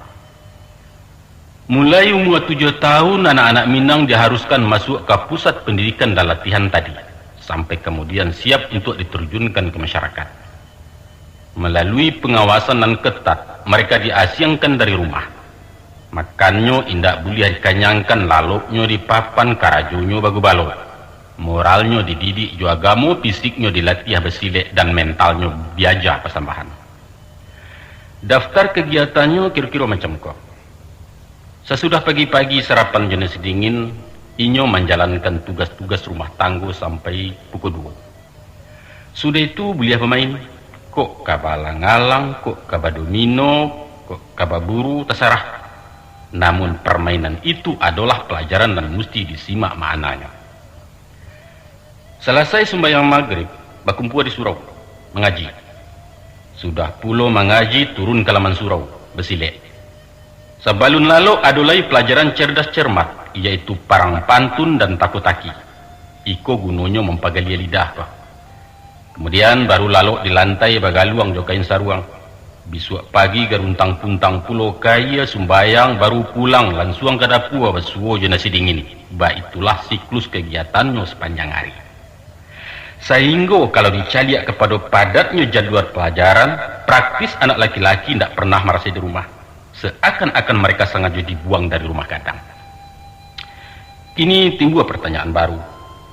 Mulai umua tujuah tahun, anak-anak Minang diharuskan masuak ka pusat pendidikan dan latihan tadi, sampai kamudian siap untuak ditarjunkan ka masyarakat. Malalui pangawasan nan ketat, mereka diasiangkan dari rumah. Makannyo indak buliah dikanyangkan, laloknyo dipapan, karajonyo bagubalo. Moralnyo dididik jo agamo, fisiknyo dilatiah basilek, dan mentalnyo diaja pasambahan. Daftar kagiatannyo kiro-kiro macam ko. Sasudah pagi-pagi sarapan jo nasi dingin, inyo manjalankan tugas-tugas rumah tanggo sampai pukul duo. Sudah itu buliah bamain, kok ka balang-alang, kok ka badomino, kok ka baburu, tasarah. Namun parmainan itu adolah palajaran nan musti disimak maknanyo. Salasai sumbayang magrib, bakumpua di surau, mangaji. Sudah pulo mangaji, turun ka laman surau, basilek. Sabalun lalok ado lai palajaran cerdas cermat, iyaitu parang pantun dan tako-taki. Iko gunonyo mampagalia lidah ko. Kamudian baru lalok di lantai bagaluang jo kain saruang. Bisuak pagi garuntang-puntang pulo ka aia, sumbayang, baru pulang lansuang ka dapua basuo jo nasi dingin. Baitulah siklus kagiatannyo sapanjang ari. Sahinggo kalau dicaliak kapado padatnyo jadual palajaran, praktis anak laki-laki indak pernah marasai di rumah, seakan-akan mareka sangajo dibuang dari rumah gadang. Kini timbua partanyaan baru,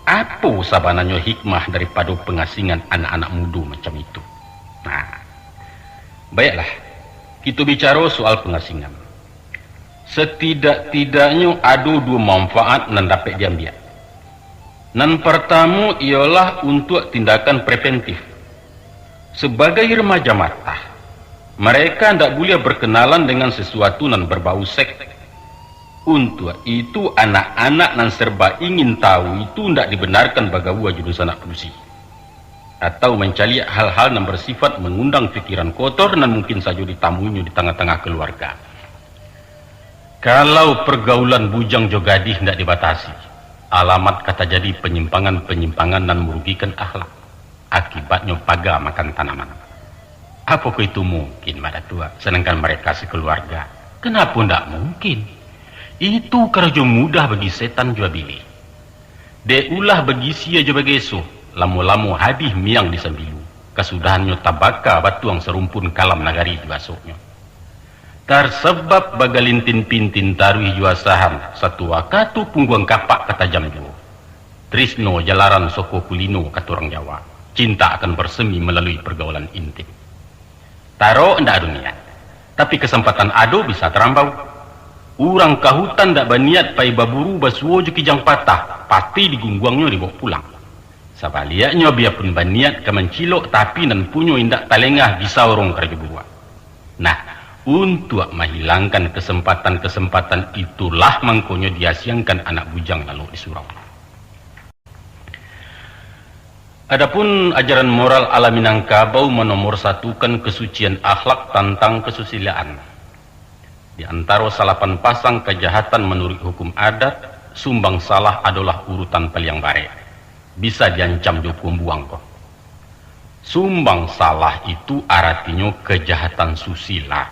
apo sabananyo hikmah daripado pangasingan anak-anak mudo macam itu? Nah, baiaklah, kito bicaro soal pangasingan. Satidak-tidaknyo ado duo manfaat nan dapek diambiak. Nan partamo iyolah untuak tindakan preventif. Sabagai remaja matah, mareka ndak buliah barkenalan dengan sasuatu nan babau seks. Untuak itu, anak-anak nan serba ingin tahu itu ndak dibenarkan bagaua jo dunsanak padusi, atau mancaliak hal-hal nan bersifat mangundang pikiran kotor nan mungkin sajo ditamuinyo di tangah-tangah kaluarga. Kalau pergaulan bujang jo gadih ndak dibatasi, alamat ka tajadi panyimpangan-panyimpangan nan marugikan akhlak. Akibatnyo paga makan tanaman. Apokoh itu mungkin, Mak Datuak, sadangkan mereka sakaluarga? Kanapo ndak mungkin? Itu karajo mudah bagi setan jo abilih. Dek ulah bagisia jo bageso, lamo-lamo habih miang di sambilu, kasudahannyo tabaka batuang sarumpun kalam nagari jo asoknyo. Tarsabab bagalintin-pintin taruih jo asahan, satu wakatu pungguang kapak ka tajam juo. Trisno jalaran soko kulino, kato urang Jawa. Cinta akan bersemi malalui pergaulan intim. Tarok ndak ado niat, tapi kasampatan ado bisa tarambau. Urang kahutan ndak baniat pai baburu basuo jo kijang patah, pati digungguangnyo dibaok pulang. Sabaliaknyo, biapun baniat ka mancilok, tapi nan punyo indak talengah, bisa urang karajo buruak. Nah, untuak mahilangkan kasampatan-kasampatan itulah mangkonyo diasiangkan anak bujang lalok di surau. Adapun ajaran moral ala Minangkabau manomorsatukan kasucian akhlak tantang kasusilaan. Di antaro salapan pasang kajahatan manuruik hukum adat, sumbang salah adolah urutan paliang barek. Bisa diancam jo kumbuang ko. Sumbang salah itu aratinyo kajahatan susila.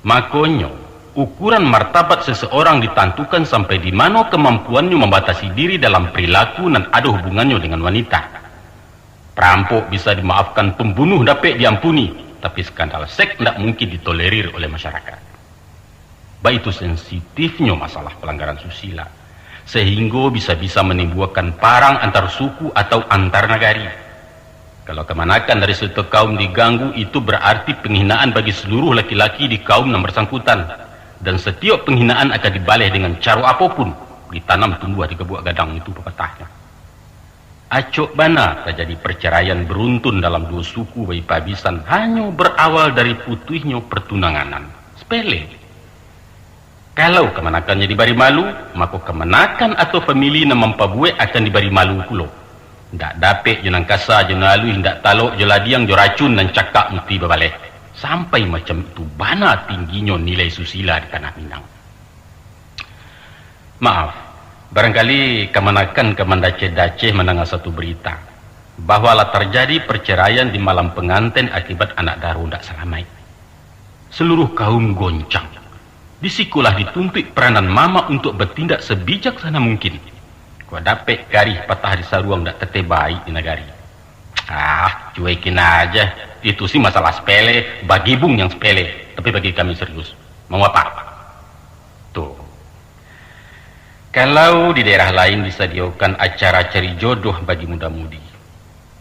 Makonyo, ukuran martabat seseorang ditantukan sampai di mano kamampuannyo mambatasi diri dalam perilaku nan ado hubungannyo dengan wanita. Perampok bisa dimaafkan, pembunuh dapek diampuni, tapi skandal seks ndak mungkin ditolerir oleh masyarakat. Baitu sensitifnyo masalah palanggaran susila, sahinggo bisa-bisa manimbulkan parang antar suku atau antar nagari. Kalau kamanakan dari suatu kaum diganggu, itu berarti penghinaan bagi seluruh laki-laki di kaum nan bersangkutan, dan setiap penghinaan akan dibaleh dengan caro apopun, ditanam tumbuah di gabuak gadang, itu papatahnyo. Acok bana tajadi parcaraian baruntun dalam duo suku baipabisan, hanyo barawal dari putuihnyo partunanganan. Sapele. Kalau kamanakannyo dibari malu, mako kamanakan atau famili nan mampabuek akan dibari malu pulo. Ndak dapek jo nan kasa, jo nan aluih, ndak talok jo ladiang, jo racun nan cakak musti babaleh. Sampai macam itu bana tingginyo nilai susila di tanah Minang. Maaf, barangkali kamanakan ka mandaceh-daceh mandanga satu barita, bahwa lah tarjadi parcaraian di malam panganten akibat anak daro ndak salamaik. Saluruh kaum goncang. Di sikolah dituntuik peranan mamak untuak batindak sabijaksana mungkin. Kok dapek karih patah di saruang, ndak tateh baik di nagari. Ah, cuekin aja. Itu sih masalah sepele, bagi Bung yang sepele, tapi bagi kami serius. Mau apa? Tuh. Kalau di daerah lain disadiokan acara cari jodoh bagi muda-mudi,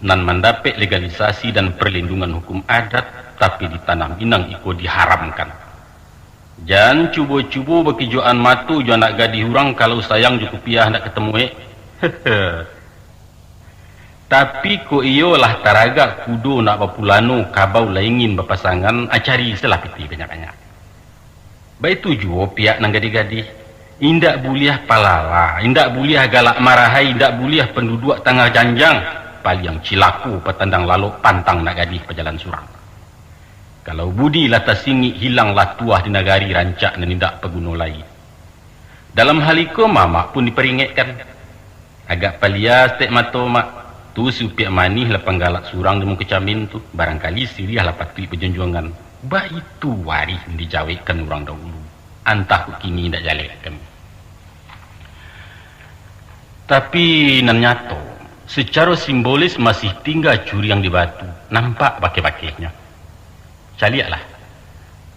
nan mandapek legalisasi dan perlindungan hukum adat, tapi di tanah Minang iko diharamkan. Jan cubo-cubo bakijoan mato jo anak gadih urang, kalau sayang jo kupiah ndak katamuek. Tapi kok iyo lah taragak kudo nak bapulano, kabau lah ingin bapasangan, ah, cari salah pitih banyak-banyak. Baitu juo pihak nan gadih-gadih. Indak buliah palala, indak buliah galak marahai, indak buliah panduduak tangah janjang. Paliang cilako patandang lalok, pantang nak gadih pajalan surang. Kalau budi lah tasingik, hilanglah tuah di nagari, rancak nan indak paguno lai. Dalam hal iko, mamak pun diparingekkan. Agak palia saketek mato, Mak. Tu si Upiak Manih lah panggalak surang di muko camin tu. Barangkali siriah lah patuik bajanjuangan. Baitu warih nan dijawekkan urang dahulu. Antah kok kini indak jaleh kami. Tapi nan nyato, sacaro simbolis masih tingga curiang di batu, nampak bakeh-bakehnyo. Caliaklah,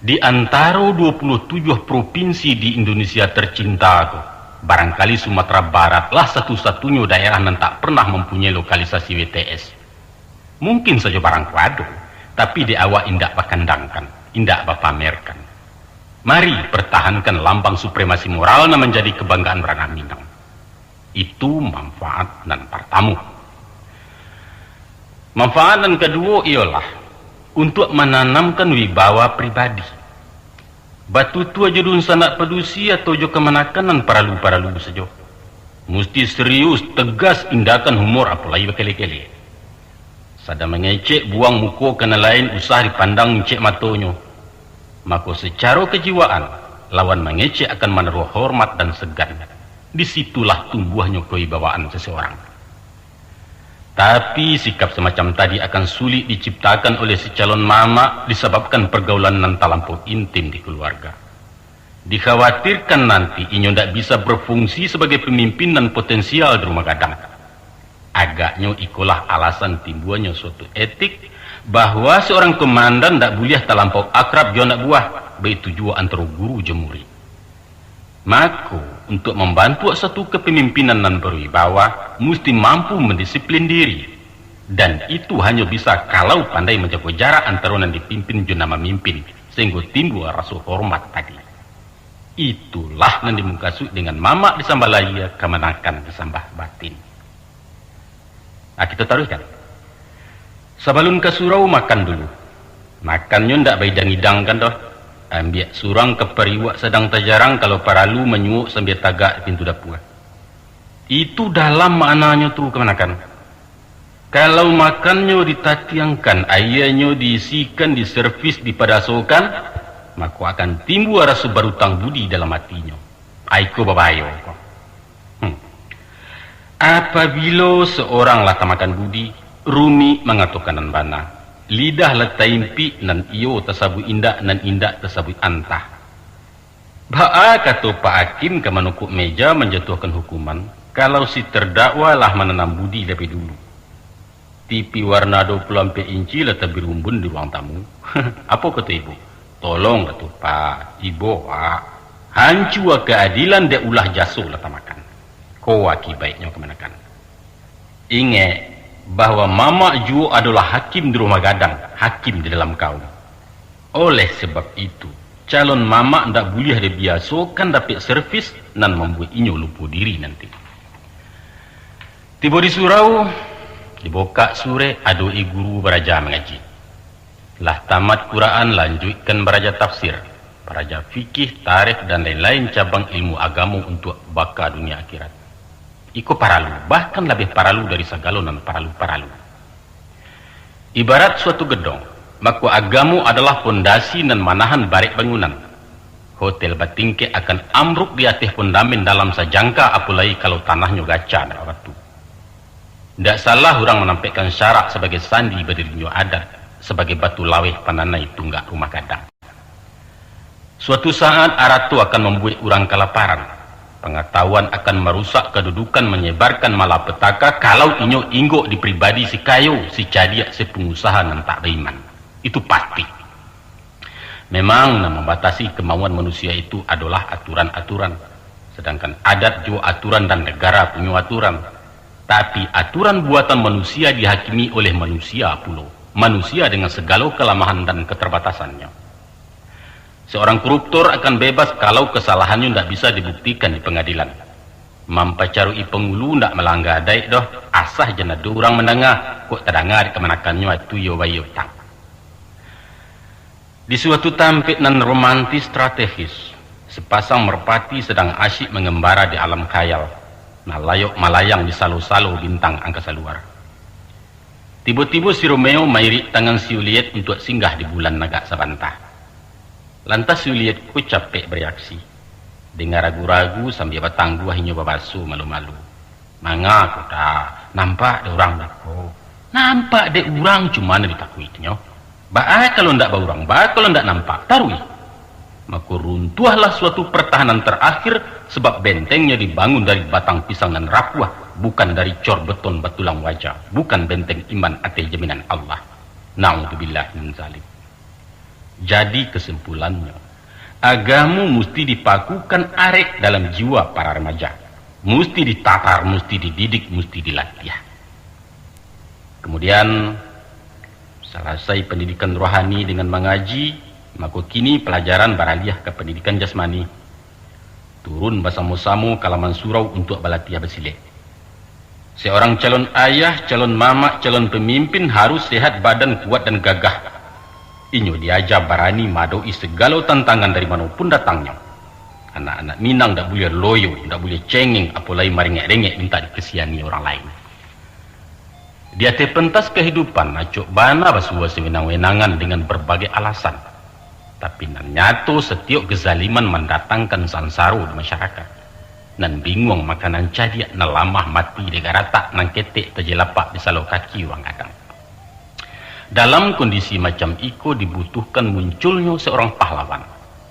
di antaro duo puluah tujuah propinsi di Indonesia tercinta ko, barangkali Sumatera Barat lah satu-satunyo daerah nan tak pernah mampunyai lokalisasi W T S. Mungkin sajo barang ko ado, tapi dek awak indak bakandangkan, indak bapamerkan. Mari, pertahankan lambang supremasi moral nan manjadi kabanggaan ranah Minang. Itu manfaat nan partamo. Manfaat nan kaduo iyolah untuak mananamkan wibawa pribadi. Batutua jo dunsanak padusi atau jo kamanakan nan paralu-paralu sajo. Musti serius, tegas, indakan humor, apo lai bakele-kele. Sadang mangecek buang muko ka nan lain usah dipandang incek matonyo. Mako, sacaro kajiwaan, lawan mangecek akan manaruah hormat dan segan. Di situlah tumbuahnyo kewibawaan seseorang. Tapi, sikap semacam tadi akan sulik diciptakan oleh si calon mamak disebabkan pergaulan nan talampau intim di keluarga. Dikhawatirkan nanti inyo ndak bisa berfungsi sebagai pemimpin nan potensial di rumah gadang. Agaknyo ikolah alasan timbuanyo suatu etik, bahwa seorang komandan ndak buliah talampau akrab jo anak buah, baitu juo antaro guru jo murid. Mako, untuk mambantuak satu kepemimpinan nan berwibawa, musti mampu mandisiplin diri. Dan itu hanyo bisa kalau pandai manjago jarak antaro nan dipimpin jo nan mamimpin, sahinggo timbua raso hormat tadi. Itulah nan dimukasuik dengan mamak disambah lahia, kamanakan disambah batin. Nah, kita taruihkan. Sabalun ka surau, makan dulu. Makannyo ndak baidang-idangkan doh. Ambiak surang ka pariuak sadang tajarang, kalau paralu manyuok sambia tagak di pintu dapua. Itu dalam maknanyo tu, kamanakan. Kalau makannyo ditatiangkan, aianyo diisikan, diservis, dipadasokan, mako akan timbua raso barutang budi dalam atinyo. Aiko babayo ko. Hmm. Apabilo seorang lah tamakan budi, rumik mangatokan nan bana. Lidah lah taimpik, nan iyo tasabuik indak, nan indak tasabuik antah. Baa kato Pak Hakim ka manukuk meja manjatuahkan hukuman, kalau si terdakwa lah mananam budi labiah dulu? Tipi warna dua puluh ampek inci lah tabirumbun di ruang tamu. Apo kato ibu? Tolonglah tu, Pak, ibo, Pak. Hancua kaadilan dek ulah jaso lah tamakan. Ko akibaiknyo, kamanakan. Ingek, bahwa mamak juo adolah hakim di rumah gadang, hakim di dalam kaum. Oleh sebab itu, calon mamak ndak buliah dibiasokan dapek servis nan mambuek inyo lupo diri nanti. Tibo di surau, dibukak surek, adok-i guru baraja mangaji. Lah tamat Quran, lanjuikkan baraja tafsir, baraja fikih, tarikh, dan lain-lain cabang ilmu agamo untuak baka dunia akhirat. Iko paralu, bahkan labiah paralu dari sagalo nan paralu-paralu. Ibarat suatu gedong, mako agamo adolah pondasi nan manahan barek bangunan. Hotel batingkek akan amruk di ateh pondamen dalam sajangka, apolai kalau tanahnyo gaca ndak batu. Ndak salah urang manampekkan syarak sabagai sandi badirinyo adat, sabagai batu laweh pananai tunggak rumah gadang. Suatu saat, arato akan mambuek urang kalaparan. Pangatahuan akan marusak kadudukan, manyebarkan malapetaka, kalau inyo inggok di pribadi si kayo, si cadiak, si pangusaha nan tak baiman. Itu pasti. Memang, nan mambatasi kamauan manusia itu adolah aturan-aturan. Sadangkan adat juo aturan dan negara punyo aturan. Tapi, aturan buatan manusia dihakimi oleh manusia pulo. Manusia dengan sagalo kalamahan dan katarbatasannyo. Seorang koruptor akan bebas kalau kasalahannyo ndak bisa dibuktikan di pangadilan. Mampacaruik-i pangulu ndak malangga adaik doh, asa jan ado urang mandanga, kok tadanga dek kamanakannyo atu iyo baiyo utang. Di suatu tampek nan romantis strategis, sapasang merpati sadang asyik mangambara di alam khayal, nan layok malayang di salo-salo bintang angkasa luar. Tibo-tibo si Romeo mairik tangan si Juliet untuak singgah di bulan agak sabanta. Lantas si Juliet ko capek bareaksi. Danga ragu-ragu sambia batangguah inyo babaso malu-malu. Manga ko da, nampak dek urang da ko. Nampak dek urang cuma nan ditakuiknyo. Baa kalau ndak baurang, baa kalau ndak nampak, taruih. Mako runtuahlah suatu pertahanan terakhir, sabab bentengnyo dibangun dari batang pisang nan rapuah, bukan dari cor beton batulang waja, bukan benteng iman ateh jaminan Allah. Naudzubillah min zalik. Jadi kesimpulannyo, agamo musti dipakukan arek dalam jiwa para remaja. Musti ditatar, musti dididik, musti dilatiah. Kemudian, salasai pandidikan rohani dengan mangaji, mako kini palajaran baraliah ka pandidikan jasmani. Turun basamo-samo ka laman surau untuak balatiah basilek. Seorang calon ayah, calon mamak, calon pamimpin harus sehat badan, kuat, dan gagah. Inyo diaja barani maadoki sagalo tantangan dari mano pun datangnyo. Anak-anak Minang ndak buliah loyo, ndak buliah cengeng, apo lai marengek-rengek mintak dikasiani urang lain. Di ateh pentas kahidupan, acok bana basuo sawenang-wenangan dengan barbagai alasan. Tapi nan nyato, satiok kezaliman mandatangkan sansaro di masyarakat. Nan binguang makanan cadiak, nan lamah mati dek garatak, nan ketek tajelapak di salo kaki urang gadang. Dalam kondisi macam iko dibutuhkan munculnyo seorang pahlawan.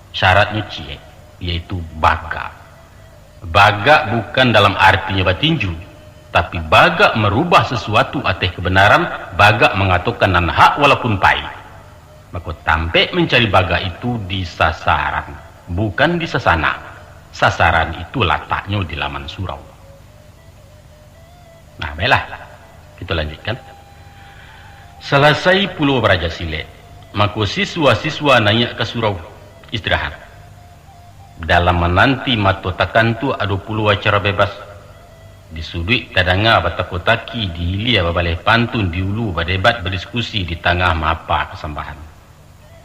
Syaratnyo ciek, yaitu bagak. Bagak bukan dalam artinyo batinju, tapi bagak marubah sasuatu ateh kabanaran, bagak mangatokan nan hak walaupun pahik. Mako, tampek mancari bagak itu di sasaran, bukan di sasanak. Sasaran itu lataknyo di laman surau. Nah, baiklah. Kita lanjutkan. Salasai pulo baraja silek, mako siswa-siswa naiak ka surau istirahat. Dalam mananti mato takantuak ado pulo acara bebas. Di suduik tadanga batako-taki, di hilia babaleh pantun, di ulu badebat badiskusi, di tangah maapa kasambahan.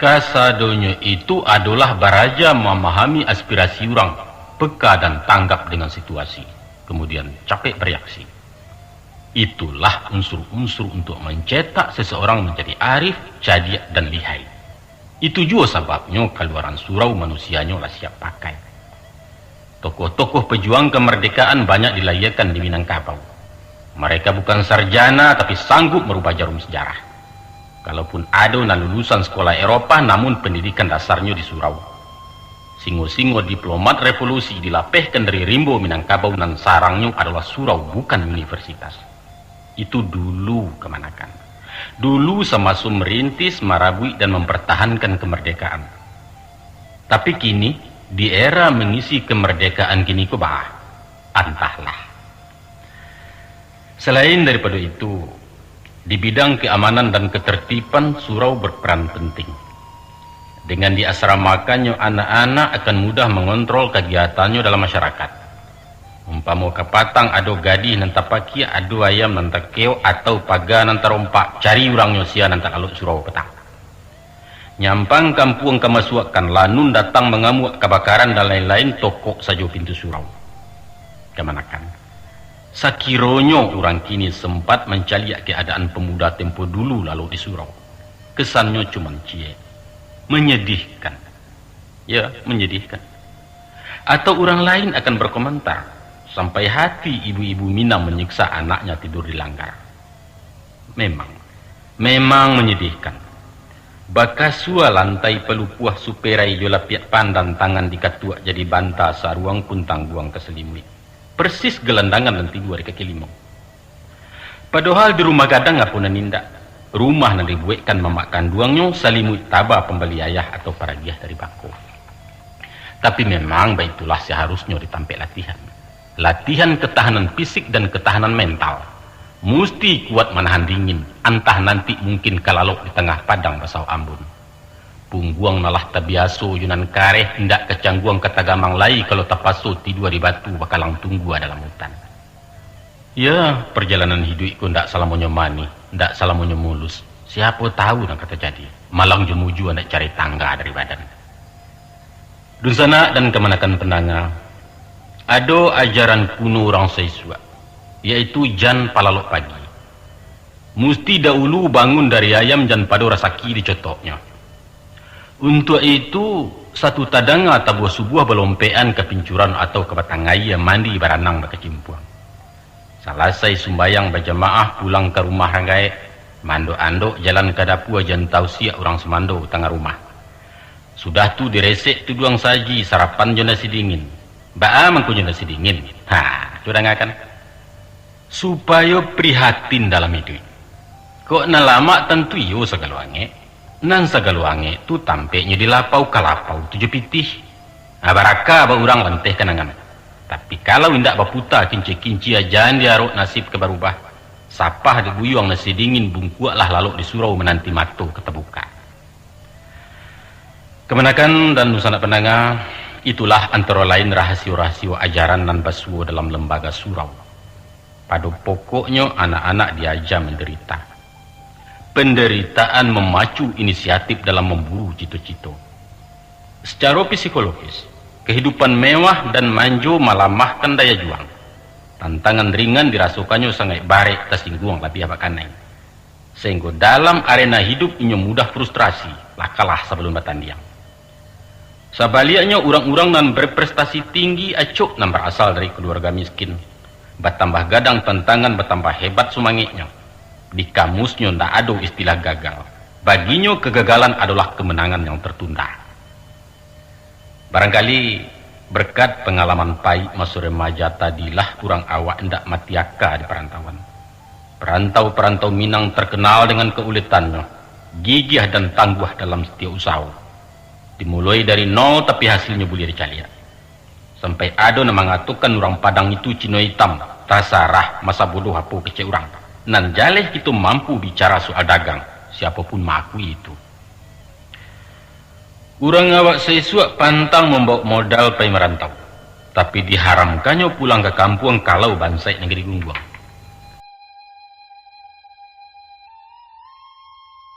Kasadonyo itu adolah baraja mamahami aspirasi urang, peka dan tanggap dengan situasi, kemudian capek bereaksi. Itulah unsur-unsur untuk mencetak seseorang menjadi arif, cadiak, dan lihai. Itu juo sababnyo kaluaran surau manusianyo lah siap pakai. Tokoh-tokoh pejuang kemerdekaan banyak dilahiakan di Minangkabau. Mereka bukan sarjana, tapi sanggup merubah jarum sejarah. Kalaupun ado nan lulusan sekolah Eropah, namun pendidikan dasarnyo di surau. Singo-singo diplomat revolusi dilapehkan dari rimbo Minangkabau, nan sarangnyo adolah surau, bukan universitas. Itu dulu kamanakan. Dulu samaso merintis, marabuik, dan mempertahankan kemerdekaan. Tapi kini, di era mengisi kemerdekaan kini ko, bah, antahlah. Selain daripado itu, di bidang keamanan dan ketertiban, surau berperan penting. Dengan diasramakannyo anak-anak, akan mudah mengontrol kagiatannyo dalam masyarakat. Umpamo kapatang ado gadih nan tapakiak, ado ayam nan takeok, atau paga nan tarompak, cari urangnyo sia nan talalok surau patang. Nyampang kampuang kamasuakkan, lanun datang mangamuak, kabakaran dan lain-lain, tokok sajo pintu surau. Kamanakan. Sakironyo urang kini sempat mancaliak keadaan pemuda tempo dulu lalok di surau, kesannyo cuman ciek. Menyedihkan. Ya, menyedihkan. Atau urang lain akan berkomentar, sampai hati ibu-ibu Minang manyiksa anaknya tidur di langgar. Memang, memang menyedihkan. Bakasua lantai palupuah, superai jo lapiak pandan, tangan dikatuak jadi banta, saruang pun tangguang ka salimuik. Persis galandangan nan tibo di kaki limau. Padohal di rumah gadang apo nan indak. Rumah nan dibuekkan mamak kanduangnyo, salimuik taba pambali ayah atau paragiah dari bako. Tapi memang baitulah saharusnyo ditampek latihan. Latihan ketahanan fisik dan ketahanan mental. Musti kuat manahan dingin, antah nanti mungkin ka lalok di tangah padang basawak ambun. Pungguang nan lah tabiaso jo nan kareh, indak ka cangguang ka tagamang lai, kalau tapaso tidua di batu bakalang tunggua dalam utan. Ya, parjalanan hiduik ko ndak salamonyo manih, ndak salamonyo mulus. Siapo tahu nan ka tajadi. Malang jo mujua ndak cari tangga dari badan. Dunsanak dan kamanakan pandanga, ado ajaran kuno urang saisuak, yaitu jan palalok pagi. Musti daulu bangun dari ayam jan pado rasaki dicotoknyo. Untuak itu, satu tadanga tabuah subuah balompekan ka pincuran atau ka batang aia, mandi baranang bakacimpuang. Salasai sumbayang bajamaah, pulang ka rumah ragaek, maandok-andok jalan ka dapua, jan tausiak urang sumando tangah rumah. Sudah tu diresek tuduang saji, sarapan jo nasi dingin. Baa mangko jo nasi dingin? Ha, tu dangakan. Supayo prihatin dalam iduik. Kok nan lamak tantu iyo sagalo angek. Nan sagalo angek tu tampeknyo di lapau, ka lapau tu jo pitih. Nah, baraka ba urang lanteh kanangan. Tapi kalau indak baputa kinci-kinci, jan diarok nasib ka barubah. Sapah dek buyuang nasi dingin, bungkuaklah lalok di surau mananti mato ka tabukak. Kamanakan dan dunsanak pandanga, itulah antaro lain rahasio-rahasio ajaran nan basuo dalam lembaga surau. Pado pokoknyo, anak-anak diaja mandarita. Penderitaan memacu inisiatif dalam memburu cito-cito. Secara psikologis, kehidupan mewah dan manjo malamahkan daya juang. Tantangan ringan dirasokannyo sangaik barek, tasingguang labiah bakanai. Sehinggo dalam arena hidup inyo mudah frustrasi, lah kalah sabalun batandiang. Sabaliaknyo, urang-urang nan berprestasi tinggi acok nan barasal dari kaluarga miskin. Batambah gadang tantangan, batambah hebat sumangeknyo. Di kamusnyo ndak ado istilah gagal. Baginyo kegagalan adolah kemenangan yang tertunda. Barangkali berkat pangalaman pahik maso remaja tadilah urang awak indak mati aka di parantauan. Parantau-parantau Minang terkenal dengan kaulitannyo, gigiah dan tangguah dalam satiok usaho. Dimuloi dari nol tapi hasilnyo buliah dicaliak. Sampai ado nan mangatokan urang Padang itu Cino Itam, tasarah masa bodoh apo kecek urang. Nan jaleh kito mampu bicara soal dagang, siapo pun maakui itu. Urang awak saisuak pantang mambawok modal pai marantau, tapi diharamkannyo pulang ka kampuang kalau bansaik nagari Gungguang.